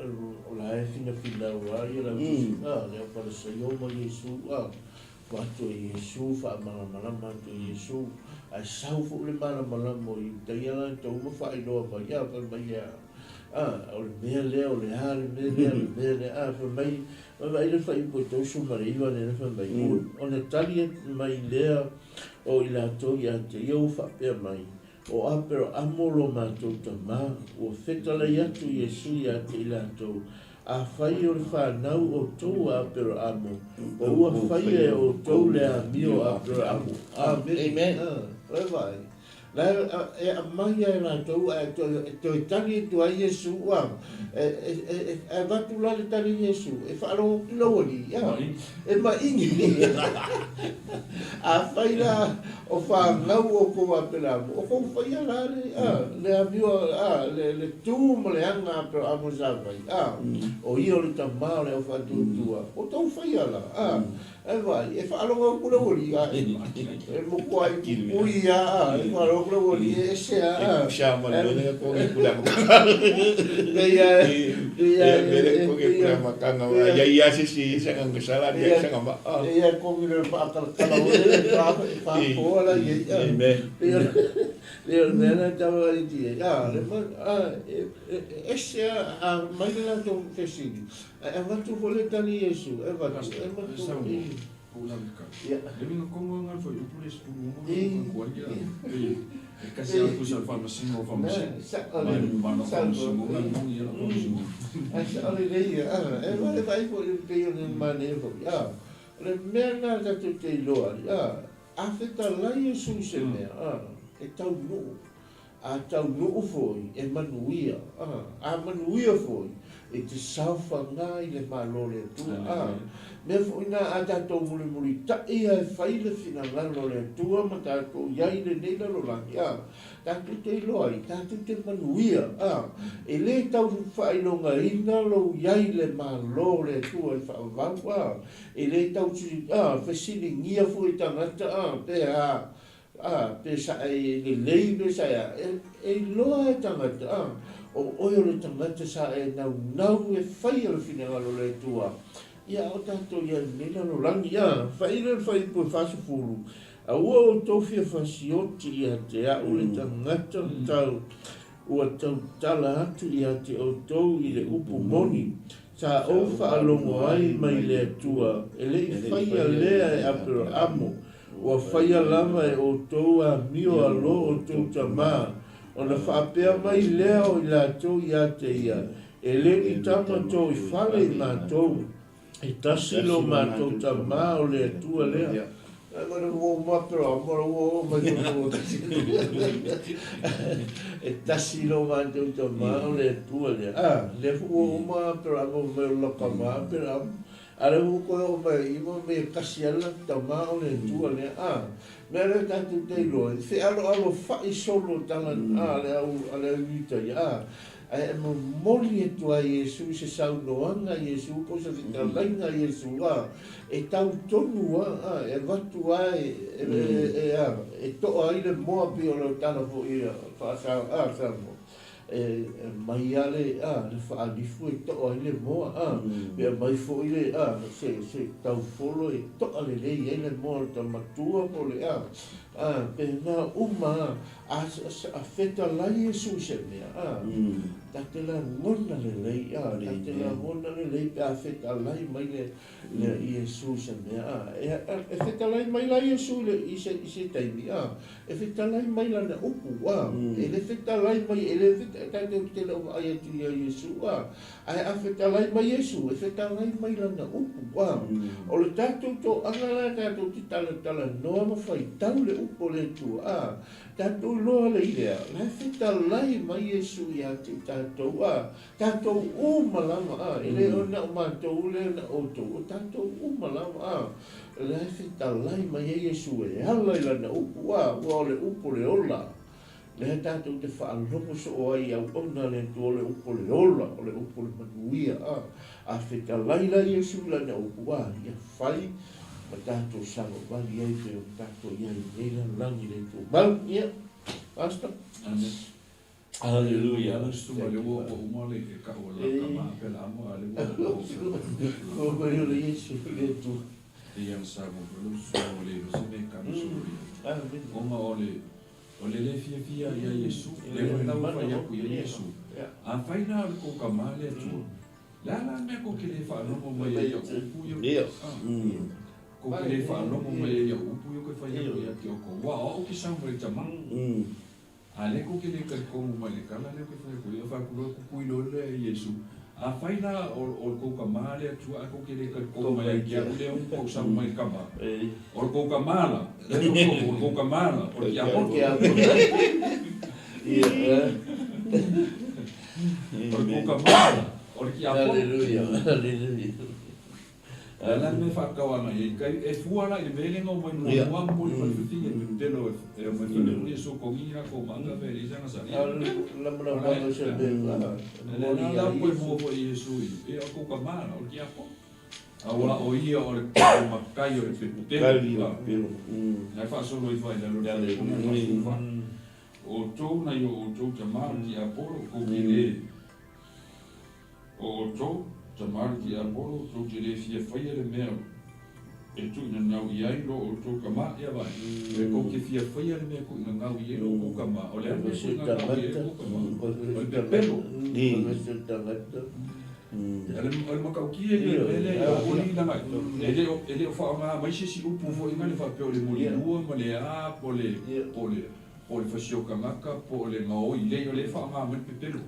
o la e finafinau lava ia lau a, le au Farisaio ma Iesu, a, ua atu e Iesu, faamalamalama atu e Iesu, ae sau foi le malamalama o Iutaia la e tau ma faailoa mai, a, fai mai e a. A, o le mea lea, o le a le mea lea, o le mea lea, a, fai mai, vaavaai le fuaiupu e 39 lea fai mai, ona tali mai lea o i latou ia te ia ua faapea mai, O Aperaamo lo matou tama, ua fetalai atu Iesu ia te i latou, Afai o le fanau outou a Aperaamo, o ua faia e outou le amio a Aperaamo. Amene. Oi vaai. La e aumai lava e latou ae toe tali atu ai Iesu, a, e avatu la le tali a Iesu, e faalogo atu lau alii, a, e maini. Afai la o fanau outou a Aperaamo, o tou faia la le, a, le amio, a, le tu ma le aga a Aperaamo sa fai, a, o ia o le tama o le aufaatuatua, o tou faia la, a. E vaai, e faalogo atu le aualii, a e matua pupui lava, a e faalogo atu le aualii e ese lava, a. E kusa ma le mea lea koge kule makanga. Pei lava, pei lava. E mea lea koge kule makanga, ia ia se si se nganga sala ia se ngama. Pei lava koge le faakalakala oe e faafoa la i ai. Amen. Pei o le mea lea tau ai ti ai. A, le ma, a, e ese lava, a aumai le latou fesili, Ae avatu foi le tali i Iesu, e avatu, e avatu i. Ia. Ae sao lelei ia, a, e vaevae foi e pei o le manaia foi, a, o le mea lena tatou te iloa ai, a, a fetalai Iesu i se mea, a, e taunuu. A taunuu foi, e manuia, a, a manuia foi, e te saofaga i le Malo o le Atua. A mea foi na a tatou mulimulitaʻi a e fai le finagalo o le Atua ma tatou i ai i lenei lalolagi, a, tatou te iloa ai, tatou te manuia, a, e lē tau faailogaina lou i ai i le Malo o le Atua e faavavau, a, e lē tau, a, fesiligia foi e tagata, a, pe a, A, pe sa e lelei pe sa e a, e iloa e tagata, a, o oe o le tagata sa e naunau e faia le finagalo o le Atua. Ia, a o tatou i ai lenei lalolagi, a, fai lea le fuaiupu e 40, Aua outou fia fasioti ia te a'u le tagata tau ua tautala atu ia te outou i le upu moni, sa ou faalogo ai mai le Atua, e le i faia lea e Aperaamo, Ua faia lava e outou amio a lo outou tama, ona faapea mai lea o i latou ia te ia, E le ni tama tou i fale i matou, e tasi lo matou tama o le Atua lea. E tasi lo matou tama o le Atua lea. A, lea foi ua uma Aperamo mai o lo tama Aperamo. A lea ua toe oo mai i ma mea kasi ala tama o le Atua lea, a mea lea tatou te iloa, e fealoalo fa'i solo tala a le au a le au Iutaia, a ae e momoli atu ai Iesu i se saunoaga a Iesu po o se fetalaiga a Iesu, a e tau tonu a, a e avatu a e e a e to'a ai le moa pei o lau tala foi faa a Samoa. E aumai lava le, a, le faalifu e to'a ai le moa, a, pe aumai foi le, a, se, se taufolo e to'a lelei ai le moa o le tamatua po o le, a, a, pēnā uma a, a, a fetalai Iesu i se mea, a, ta te lagona lelei, a, ta te lagona lelei pe a fetalai mai le, le Iesu i se mea, a, e, e fetalai mai la Iesu i le, i se, i se taimi, a, E fetalai mai lana upu, a, e le fetalai mai, e le fetalai, tatou te le o vaai atu ia Iesu, a, ae a fetalai mai Iesu, e fetalai mai lana upu, a. O le tatou toaga la tatou te talatalanoa ma faitau le upu o le Atua, a, tatou iloa lei lea, la e fetalai mai Iesu ia te i tatou, a, tatou uma lava, a, e le o na o matou, le na o outou, o tatou uma lava, a. La e fetalai mai ai Iesu e ala i lana upu, a ua o le upu o le ola, lea tatou te faalogo soo ai i auauna a le Atua, o le upu o le ola, o le upu o le manuia, a. A fetalai la Iesu i lana upu, a, ia fai ma tatou savavali ai pei ona tatou i ai i lenei lalolagi le tumau. Ia, Pastor. Amen. Hallelujah. Suka le ua ua uma le e kau la ka ma pe la mo ale ua ua ua le Yesu le tu. Ia sa mo lo so le lo se me ka so le. Amen. Ona o le O le lē fiafia iā Iesu, lea foi la ua fai atu i ai Iesu, Afai la o le kou Tama le Atua, le a la le mea kou te lē faalogo mai ai i au upu ia? Kou te lē faalogo mai ai i au upu ia ou te fai atu ia te outou, aua o au ou te sau mai le Tama. A lea kou te lē talitonu mai i le tala lea ou te fai atu ai, ona fai atu loa kukui loa lea e Iesu, Afai la o le kou Tama le Atua ae kou te lē talitonu mai ia te au lea ua ou sau mai i le Tama, o le kou Tama la, lea tou te o le kou Tama la, o le tiapolo. O le kou Tama la, o le tiapolo. O le a la le mea e faatatau agai i ai? Kai e fua la i le mea lea na omai muamua ma moli mai le fafine e pepelo e omai fale e sotogi latou maga pe leai sana sali. O lena la ua toe mua foi Iesu i e o tou tama la o le tiakono. Aua o ia o le matai o le pepelo. Na e faasolo ifo ai i lalo o le faaupuga. O outou nai o outou tama o le tiapolo, tou te le O outou, tama le tiapolo, tou te le fia faia le mea e tuuinanau i ai lo outou tama, ia vaai, e tou te fia faia le mea e tuuinanau i ai lo outou tama, o le a le mea e tuuinanau i ai lo outou tama? O le pepelo. O le matautia ia o le mea lea ia auali leaga e le o faaaoga mai se isi upu foi lea faapea o le molilua ma le a po o le fasiotagata po o le gaoi, leai o lea e faaaoga mai le pepelo.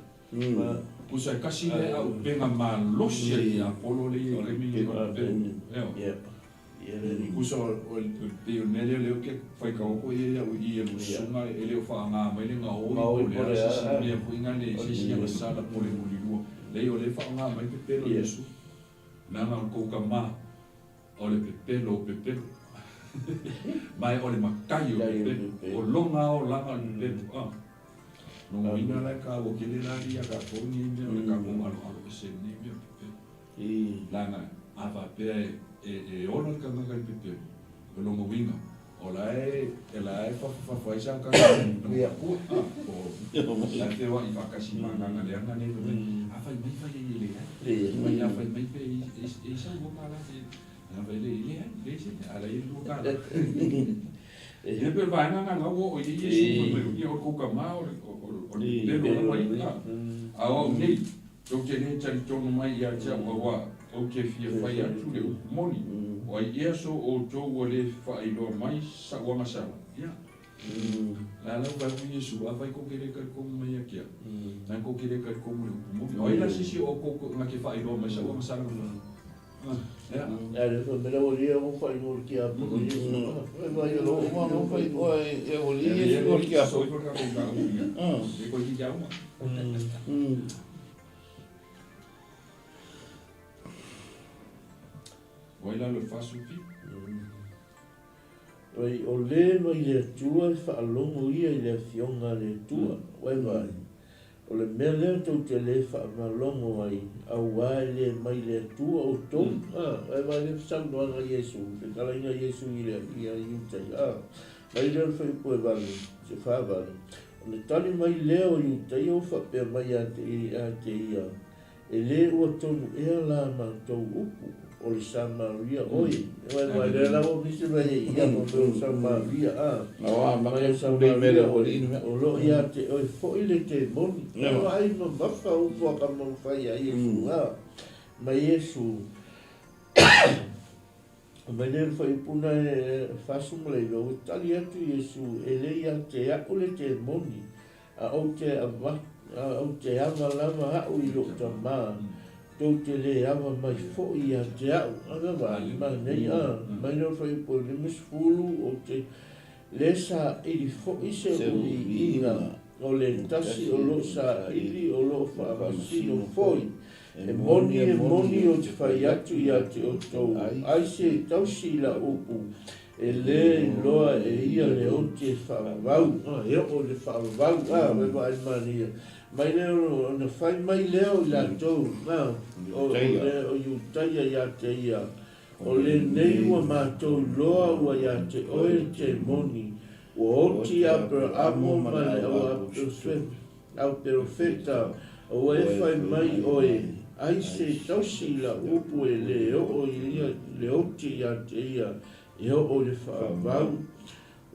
Tusa e tasi lea aupega malosi a le tiapolo lea i le taimi lenei o le pepelo. Ioe. Tusa o le pei o le mea lea o lea ou te faitau atu ai au i i e lou susuga e le o faaaoga mai le gaoi po o le a se isi mea foi lea se isi agasala po o le mulilua. Leai o lea e faaaoga mai le pepelo o Iesu. Leaga o le tou tama o le pepelo o pepelo. Ma o le matai o pepelo. O lona olaga o le pepelo. Lona uiga la e taua tele la ia tatou nei mea o le tatou aloalo ese i lenei mea o le pepelo. Leaga a faapea e ola le tagata i le pepelo, o lona uiga o la e la e fafafafa ai sa tagata po o la e feoai faatasi ma agaga leaga nei fai mai, a fai mai fai ai e leai. Fai a fai mai pe e i sau $2 pe a fai e leai, leai se mea, a o la e i ai le $2. Ia pei o le vaega lena na ua oo i ai Iesu fai mai, Ia o le tou tama o le pepelo lava ia. A o au nei, tou te le talitonu mai ia te au auā ou te fia fai atu le upu moni, o ai ea so outou ua le faailoa mai sa'u agasala? Ia, la la ua fai atu Iesu, Afai tou te le talitonu mai ia te au, na tou te le talitonu i le upu moni. O ai la se isi o outou na te faailoa mai sa'u agasala na fai? O le mai le Atua e faalogo ia i le Afioga a le Atua. Uai vaai. O le mea lea tou te le faamalogo ai, auā e le mai le Atua outou. A, e vaai le saunoaga a Iesu, fetalaiga a Iesu i le ia Iutaia. A, mai lea o le fuaiupu e valu, se faavalu. Ona tali mai lea o Iutaia ua faapea mai ia te ia, E le ua tonu ea la matou upu, o le Samaria oe. Aua lea la ua misi mai ai ia ma mea o Samaria, a. Mai o Samaria oe, o lo o ia te oe foi le temoni. Vaai mamafa upu a ka mafai ia Iesu, a. Mai Iesu, mai lea le fuaiupu na e 49, ua tali atu Iesu, e le ia te a'u le temoni, A ou te a ou te ava lava a'u i lo'u Tamā, tou te lē ava mai fo'i ia te a'u. A vaai, manaia, a, mai lea o le fuaiupu e 50, ou te lē saili fo'i se viiga, o le tasi o lo'u saili o lo'u faamasino foi. E moni, e moni, ou te fai atu ia te outou, ai se tausi i lau upu, E le iloa e ia le oti e faavavau, e oo i le faavavau, a, wai vaai manaia. Mai lea ona fai mai lea o i latou, a, o le o Iutaia ia te ia, O lenei ua matou iloa ua ia te oe le temoni, ua oti Aperaamo ma le au perofeta, ua e fai mai oe, Ai se tausi i lau upu e le oo i ia le oti ia te ia e oo i le faavavau.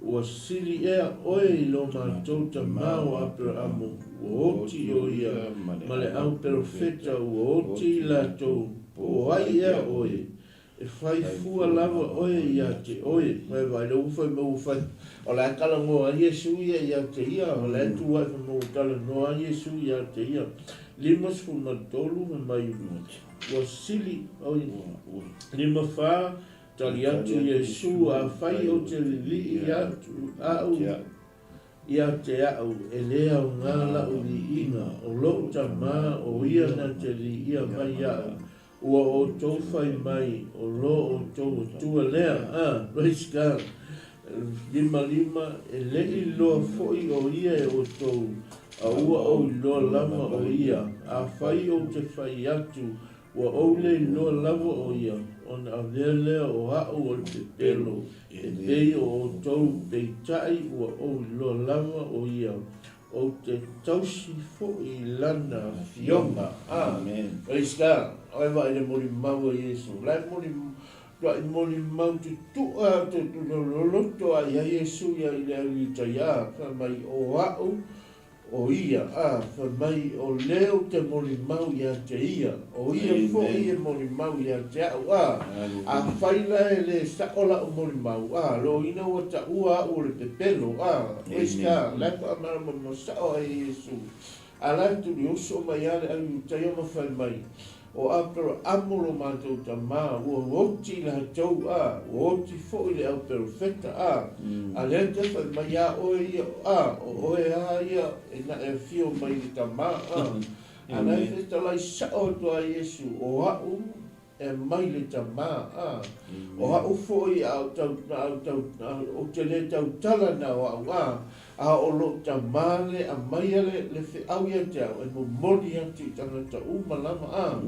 Ua sili ea oe i lo matou tama o Aperaamo, ua oti o ia ma le au perofeta ua oti i latou, po o ai ea oe? E fai fua lava oe ia te oe. Mai vaai lea ua fai mai ua fai, o la e talanoa ai Iesu ia ia te ia, o la e tu ae fai mai ua talanoa ai Iesu ia te ia. 53 fai mai ua sili, oi, 54 Tali atu Iesu, Afai ou te lilii atu au ia te au, e le aoga la'u liiga, o lo'u Tama, o ia na te liia mai iaʻu, ua outou fai mai, o lo outou Atua lea. Ah, praise God. 55, e le i iloa foi o ia e outou, a ua ou iloa lava o ia. Afai ou te fai atu, Ua ou le iloa lava o ia, ona avea lea o a'u o le pepelo, e pei o outou, peitai ua ou iloa lava o ia, ou te tausi foi i lana afioga. Amen. Praise God. Oi vaai le molimau a Iesu. La e moli, tua'i molimau tutu'a loloto a ia Iesu ia i le au Iutaia, fai mai, O a'u O ia, ā, fai mai, o lea ou te molimau ia te ia, o ia foi e molimau ia te a'u, ā, afai la e lē sa'o la'u molimau, ā, loina ua taʻua a'u o le pepelo, ā, praise God, la e faamalamalama sa'o ai e Iesu, a la e tuli oso mai lava le au Iutaia ma fai mai, O Aperaamo lo matou tama, ua oti latou, a, ua oti foi le au perofeta, a, a lea te fai mai iā oe ia, a, o oe a ia e na e afio mai i le tama, a. A la e fetalai sa'o atu a Iesu, o a'u e mai le tama, a, o a'u foi a ou tau, na au tau, ou te le tautala na o a'u, a, A o lou tama le amaia le, le feau ia te au, e momoli atu i tagata uma lava, a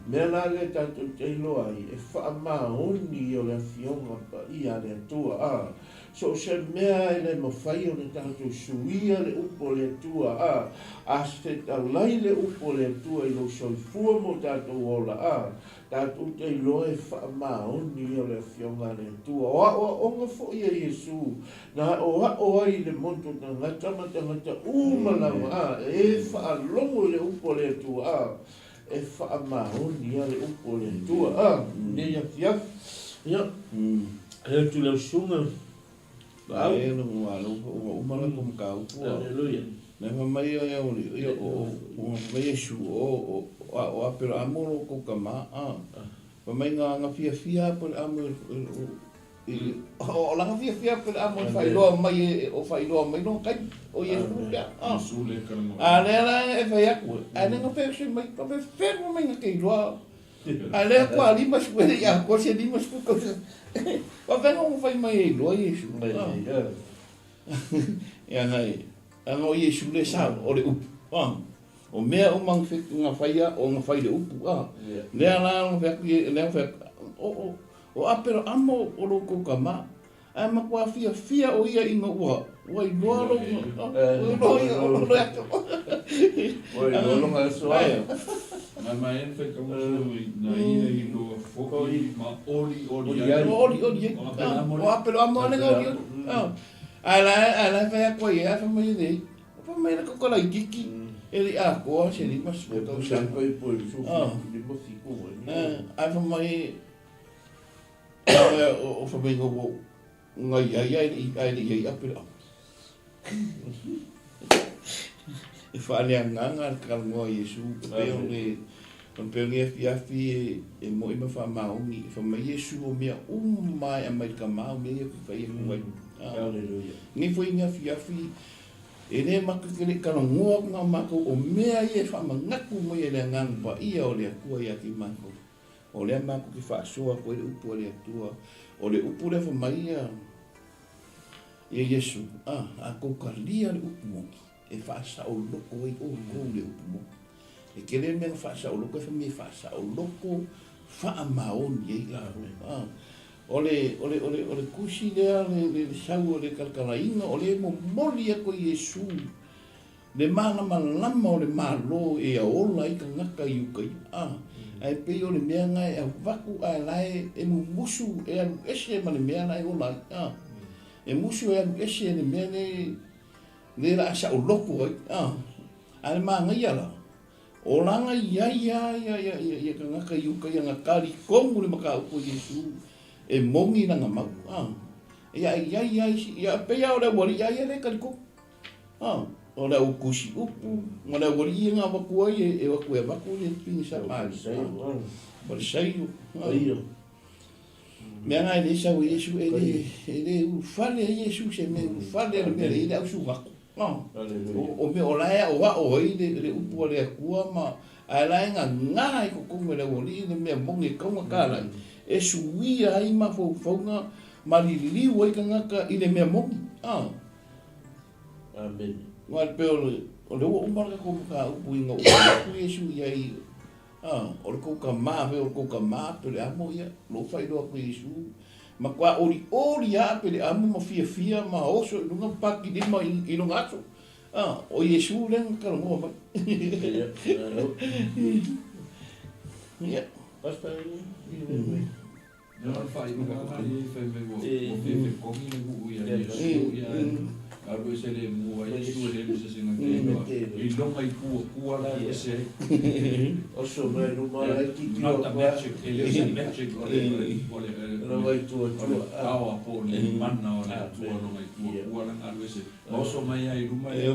mea la lea tatou te iloa ai, e faamaoni o le Afioga Paia a le Atua, a so o se mea e le mafai ona tatou suia le upu a le Atua, a, a fetalai le upu a le Atua i lou soifua ma o tatou ola, a tatou te iloa e faamaoni ia o le Afioga a le Atua. O aoaoga foi a Iesu, na aoao ai i le motu tagata ma tagata uma lava, a, e faalogo i le upu a le Atua, a, e faamaoni ia le upu a le Atua, a, lenei afiafi. Ia, e atu i lau susuga, Au. E lo ua lo ua uma la ko mataupu. Aleluia. Na fa mai o ia o ia o o mai Iesu o o a o Aperaamo lo ko tama a. Fa mai nga nga fia fia pe le amo i o la nga fia fia pe le amo e failoa mai e o failoa mai lo kai o Iesu pea a. Iesu le kalama. A le la e fai aku a le nga fe se mai pa fe fe mai nga ke iloa. A lea kua 50 e le i atoa se 50 tausaga. Faapea na fai mai ai loa Iesu. Ia nai, ana o Iesu le sa o le upu. Ah, o mea uma nga faia o nga fai le upu. Ah, lea la nga fai atu lea nga fai atu o o o Aperahama o lo kou tama. Ae matua fiafia o ia ina ua ua iloa lou ua iloa ia o lou atu. Ua iloa lona aso ai. Na ma e fai ka musu na ia iloa foi ma oli oli ai. O oli oli ai. O Aperahama ale nga oli oli. Ae la ae la fai atu ai e fai mai e nei. Fai mai le koko laititi e le i atoa se 50 tausaga. Ae fai mai O fai mai ua ngai ai ae le i ai Aperahama. E faaleagaga le talanoa a Iesu, e pei o le e pei o lenei afiafi e mo'i ma faamaoni, fai mai Iesu o mea uma e aumai i le Tama o mea ia ou te fai atu ai. Lenei foi lenei afiafi, e le matou te le i talanoa atu na o matou o mea ia e faamanatu mai e le Agaga Paia o le Atua ia te matou. O lea matou te faasoa atu ai le upu a le Atua. O le upu lea fai mai ia, ia Iesu, a, a tou talia le upu moni, e faasaoloko ai outou i le upu moni. E tele mea na faasaoloko ai, fai mai e faasaoloko faamaoni ai latou. A, o le, o le, o le, o le tusi lea, le, le, le sau o le talakalaina, o lea e momoli atu e Iesu Le malamalama o le Malo e ola ai tagata i uka ia. A, ae pei o le mea na e avatu ae la e mumusu e alu ese ma le mea la e ola ai. A, E musu e alu ese le mea le le la saoloto ai, a. A le manaia la, o laga i ai lava ia, ia, ia, ia tagata i uka ia na talitonu le mataupu a Iesu e moni lana mau, a. Ia e i ai lava isi, ia pei lava o le aualii lava ia le talitonu. A, o le au tusi upu ma le aualii ia na avatu ai e o atu e avatu le pine Samaria, a. Farisaio, a. Mea na e le sau e Iesu, e le, e le ulufale ai Iesu se mea ulufale le mea le i le au sugato. No. O, o mea o la e aʻoaʻo ai le, le upu a le Atua ma, ae la e gagā i totonu e le aualii le mea moni e taugata lai, e suia ai mafaufauga ma liliu ai tagata i le mea moni. Ah. Amene. Aua e pei o le, o le ua uma le tatou mataupu ina ua atu Iesu i ai, ah, o le tou tama, fai o le tou tama Peleamo, ia, lou faailoa atu i Iesu, matua olioli lava a Peleamo ma fiafia ma oso i luga ma pakilima i, i lona aso. Ah, o Iesu lea na talanoa mai. Ia, malo. Ia. Pastor, i, Na o le faaiuga lena ia i fai mai ua fefekogi le nuu ia Iesu ia alu ese le mua ai Iesu e le alu se se na te iloa iloga i tua la alu ese ai. Oso mai luma la i titi Not a magic, e le o se magic o le o le o le power po o le mana o le Atua loga i tua la na alu ese. Ma oso mai ai i luma e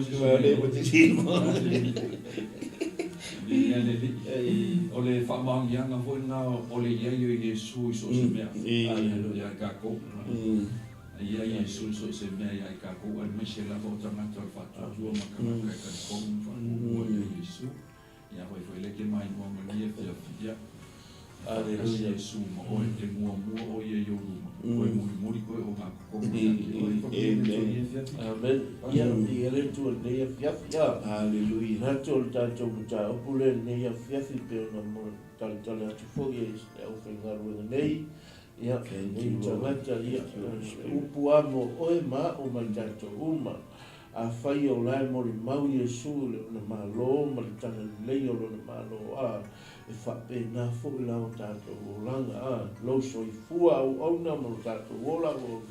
O le faamaoniaga foi lena o le i ai o Iesu i so o se mea ia i tatou. E i ai Iesu i so o se mea ia i tatou, aemaise lava o tagata o le faatuatua ma tagata e talitonu ma faamuamua ia Iesu. Ia fai foi lea ke maimoa malie fiafia. Faatasi Iesu ma oe, e muamua o ia i ou luma, koe mulimuli koe o ngā kokomo ia te oe. Whakaminea le Atua i lenei afiafi. Amen. Ia, viia le Atua i lenei afiafi. A. Haleluia. Manatu o le tatou mataupu lea i lenei afiafi pei ona talatala atu foi e le aufaigaluega nei, ia, lenei tagata, ia, upu lava mo oe ma a'u ma i tatou uma. Afai o la e molimau Iesu i Lona Malo ma le tagalelei o Lona Malo, a, e faapena foi la o tatou olaga, a, lou soifua auauna ma lo tatou ola auauna,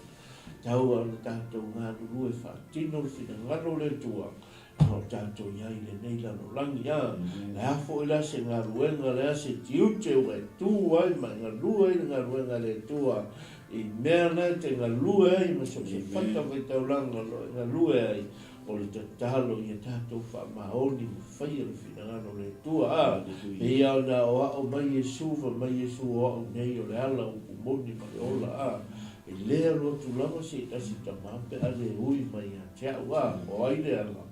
tau a ona tatou galulue faatino le finagalo o le Atua, a o tatou i ai i lenei lalolagi, a, le a foi la se galuega, le a se tiute ua e tu ai ma e galue ai le galuega a le Atua, I mea na e te galue ai ma so o se fatafaitaulaga o lo o e galue ai, o le tatalo ia tatou faamaoni ma faia le finagalo o le Atua. A, pei lava ona aoao mai Iesu, fai mai Iesu, O au nei o le ala, upu moni ma le ola. A, e le alu atu lava se tasi tama pe a le ui mai ia te au. A, o ai le ala?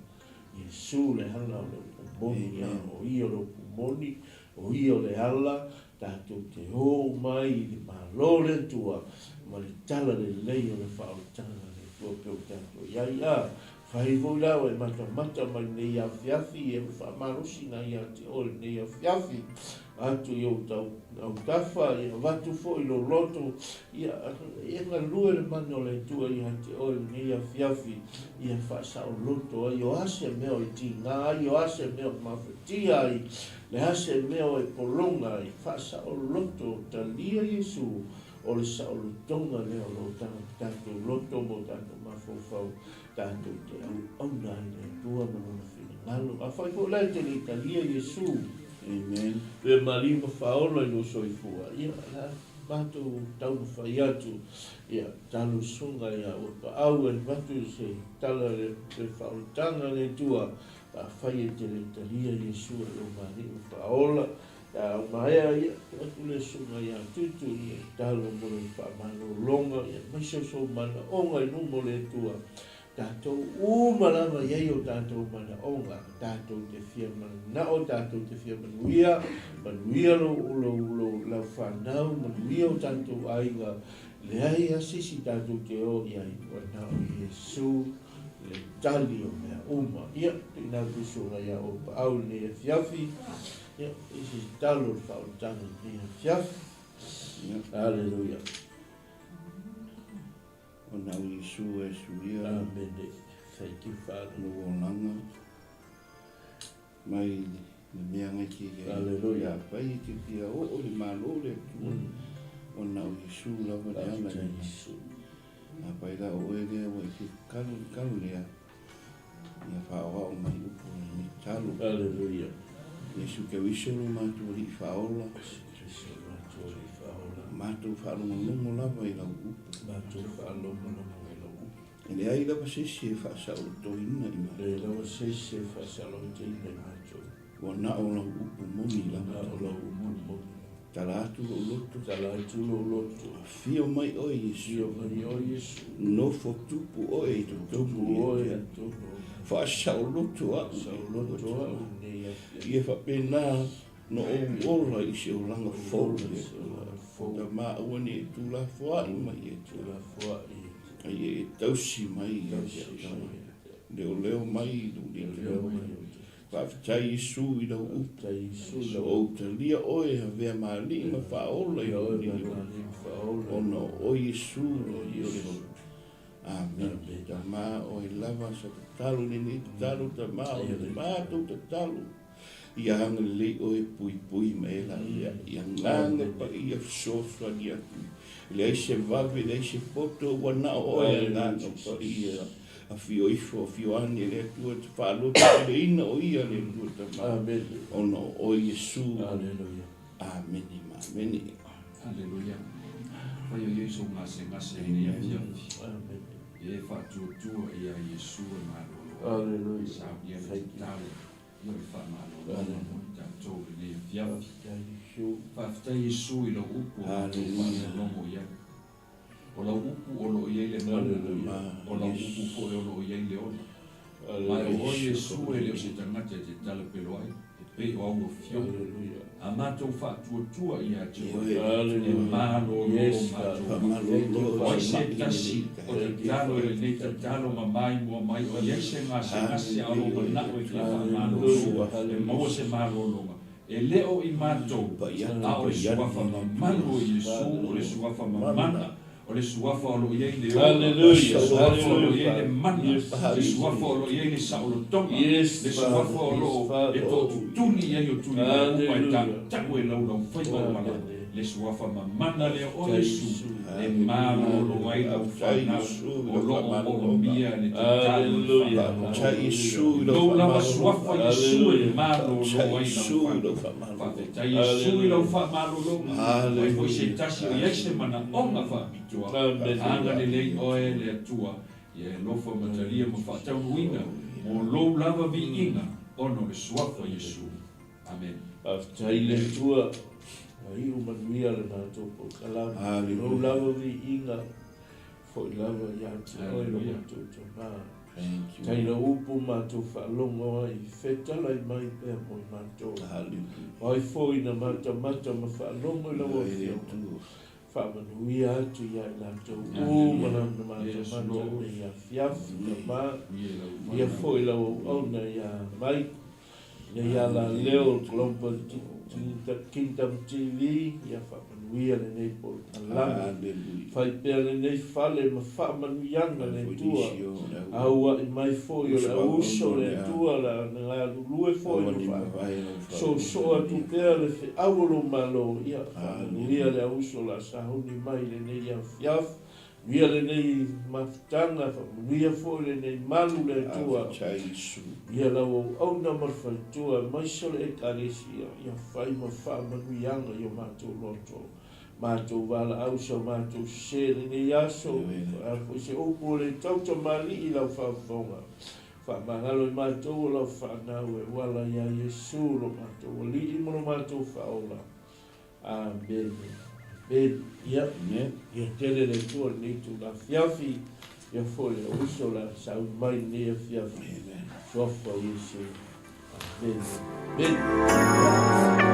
Iesu le ala o le upu moni. A, o ia o le upu moni, o ia o le ala, Tatou te o uma ai i le Malo o le Atua ma le tala lelei o le faaolataga a le Atua pei o tatou i ai. A fai foi la ua e matamata mai lenei afiafi, ia ua faamalosi na ia te oe lenei afiafi, atu i ou tau autafa, ia avatu foi lou loto, ia, ia galue le mana o le Atua ia te oe lenei afiafi, ia faasaoloto ai, o a se mea o e tiga ai, o a se mea o mafatia ai, Le a se mea o e pologa ai, faasaoloto, talia Iesu, o le saolotoga lea o lo tatou loto ma o tatou mafaufau, tatou te auauna ai i le Atua ma Lona finagalo. Afai foi la e te le i talia Iesu, Amen. Pe maliu ma faaola i lou soifua, ia, o le a matou taumafai atu, ia, talosoga ia ua paau e avatu se tala i le faaolataga a le Atua, Afai e te le talia Iesu e lou Alii ma Faaola, a maea ia, tuu atu le susuga ia Tutu ia tatalo mo le faamalologa, ia aemaise o sou manaoga i luma o le Atua. Tatou uma lava i ai o tatou manaoga, tatou te fia manao, tatou te fia manuia, manuia lou, lou, lou, lau fanau, manuia o tatou aiga, leai lava se isi tatou te o i ai, ua na o Iesu. le tali o mea uma. Ia, tuuina atu i suaga ia oe Paau i lenei afiafi. Ia, i se talo o le faaolataga i lenei afiafi. Aleluia. Ona o Iesu e suia. Amene. Thank you, Father. Lou olaga mai le mea ngai te i ai. Aleluia. Afai e te fia oo i le Malo o le Atua, ona o Iesu lava le ala i. Afai la o oe lea ua e fia tatalo i le talo lea, ia faaoao mai upu o lenei tatalo. Aleluia. Iesu Keriso lo matou Alii Faaola. Iesu Keriso lo matou Alii Faaola. Matou faalogologo lava i lau upu. Matou faalogologo i lau upu. E leai lava se isi e faasaolotoina i matou. E leai lava se isi e faasaolotoina i matou. Ua na o lau upu moni lava. Ua na o lau upu moni lava. Tala atu lou loto. Tala atu lou loto. Afio mai oe Iesu. Afio mai oe Iesu. Nofo tupu oe i totonu ia te au. Faasaoloto au. Faasaoloto au i lenei afiafi. Ia faapena ona ou ola i se olaga fou le Atua. Tama aua ne i tuulafoai mai ia te au. A ia e tausi mai ia te au. Leoleo mai i lou leoleo. Faafetai Iesu i lau upu. Ua ou talia oe e avea ma Alii ma Faaola i lou alii ola, ona o oe Iesu le Alii o le ola. Amene. Tama, oe lava sa tatalo i lenei tatalo, Tama, o le matou tatalo, ia agalelei oe puipui ma e laveai, ia agaga paia fesoasoani atu, leai se vave, leai se poto, ua na o oe agaga paia. Afio ifo, afio ane le Atua e te faalototeleina o Ia le Atua Tama, Amene. ona o oe Iesu. Aleluia. Amene ma amene. Aleluia. Fai o iai sou gasegase i lenei afiafi. Amene. Ia e faatuatua ia Iesu e malolo ai. Aleluia. Saunia le Thank you. tatalo, ia o le faamalologa mo i tatou i lenei afiafi. Faafetai Iesu. Faafetai Iesu i lau upu o matou Aleluia. faalogologo i ai. O lau upu o lo o i ai le mana, o lau upu foi o lo o i ai le ola. Ma e o oe Iesu e le o se tagata e te talapeloai, e pei o au afioga. A matou faatuatua ia te oe, e malolo matou mata. O ai se tasi o tatalo i lenei tatalo ma maimoa mai o i ai se gasegase a o lou manao e fia faamalolo, e maua se malologa. E le o i matou, a o le Suafa mamalu o Iesu, o le Suafa mamana, o le Suafa o lo o i ai le ola, le Suafa o lo o i ai le mana, le Suafa o lo o i ai le saolotoga, le Suafa o lo o e tootutuli i ai o tuli uma e tautau e laulaufaiva o malama, le Suafa mamana lea o Iesu e malolo ai lau fanau o lo o moomia le tatalo i le faamalolo. Lou lava Suafa Iesu e malolo ai lau fanau. Faafetai Iesu i lau faamalologa. O ai foi se tasi o i ai se manaoga faapitoa, agalelei oe le Atua, ia e alofa ma talia ma faataunuuina mo lou lava viiga ona o le Suafa Iesu. Amene. Faafetai i le Atua, ua iu manuia le matou polokalame. Lou lava viiga, foi lava ia te oe lo matou Tama. Tai lau upu matou faalogo ai, fetalai mai pea mo i matou. O ai foi na matamata ma faalogo i lau Afioga, faamanuia atu ia i latou uma na matamata i lenei afiafi, Tama. Ia foi lau auauna ia Mike, Nei alaleo Global Kingdom TV, ia faamanuia lenei polokalame. Fai pea lenei fale ma faamanuiaga le Atua. Aua'i mai foi o le auuso o le Atua le a na galulue foi ma faasoosoo atu pea le feau o lou Malo. Ia faamanuia le auuso o le a sauni mai i lenei afiafi. Manuia lenei mafutaga, faamanuia foi lenei malu le Atua. Ia lau auauna ma le faletua aemaise o le Ekalesia, ia fai ma faamanuiaga i o matou loto, matou valaau sa matou sese lenei aso, a foi se upu o le tautamalii i lau faafofoga. Faamagalo i matou o lau fanau e uala ia Iesu lo matou Alii ma lo matou Faaola. Amene. Amene. Ia, ia tele le Atua i lenei itula afiafi, ia foi le uso o le a sauni mai i lenei afiafi. Suafa o Iesu. Amene. Amene.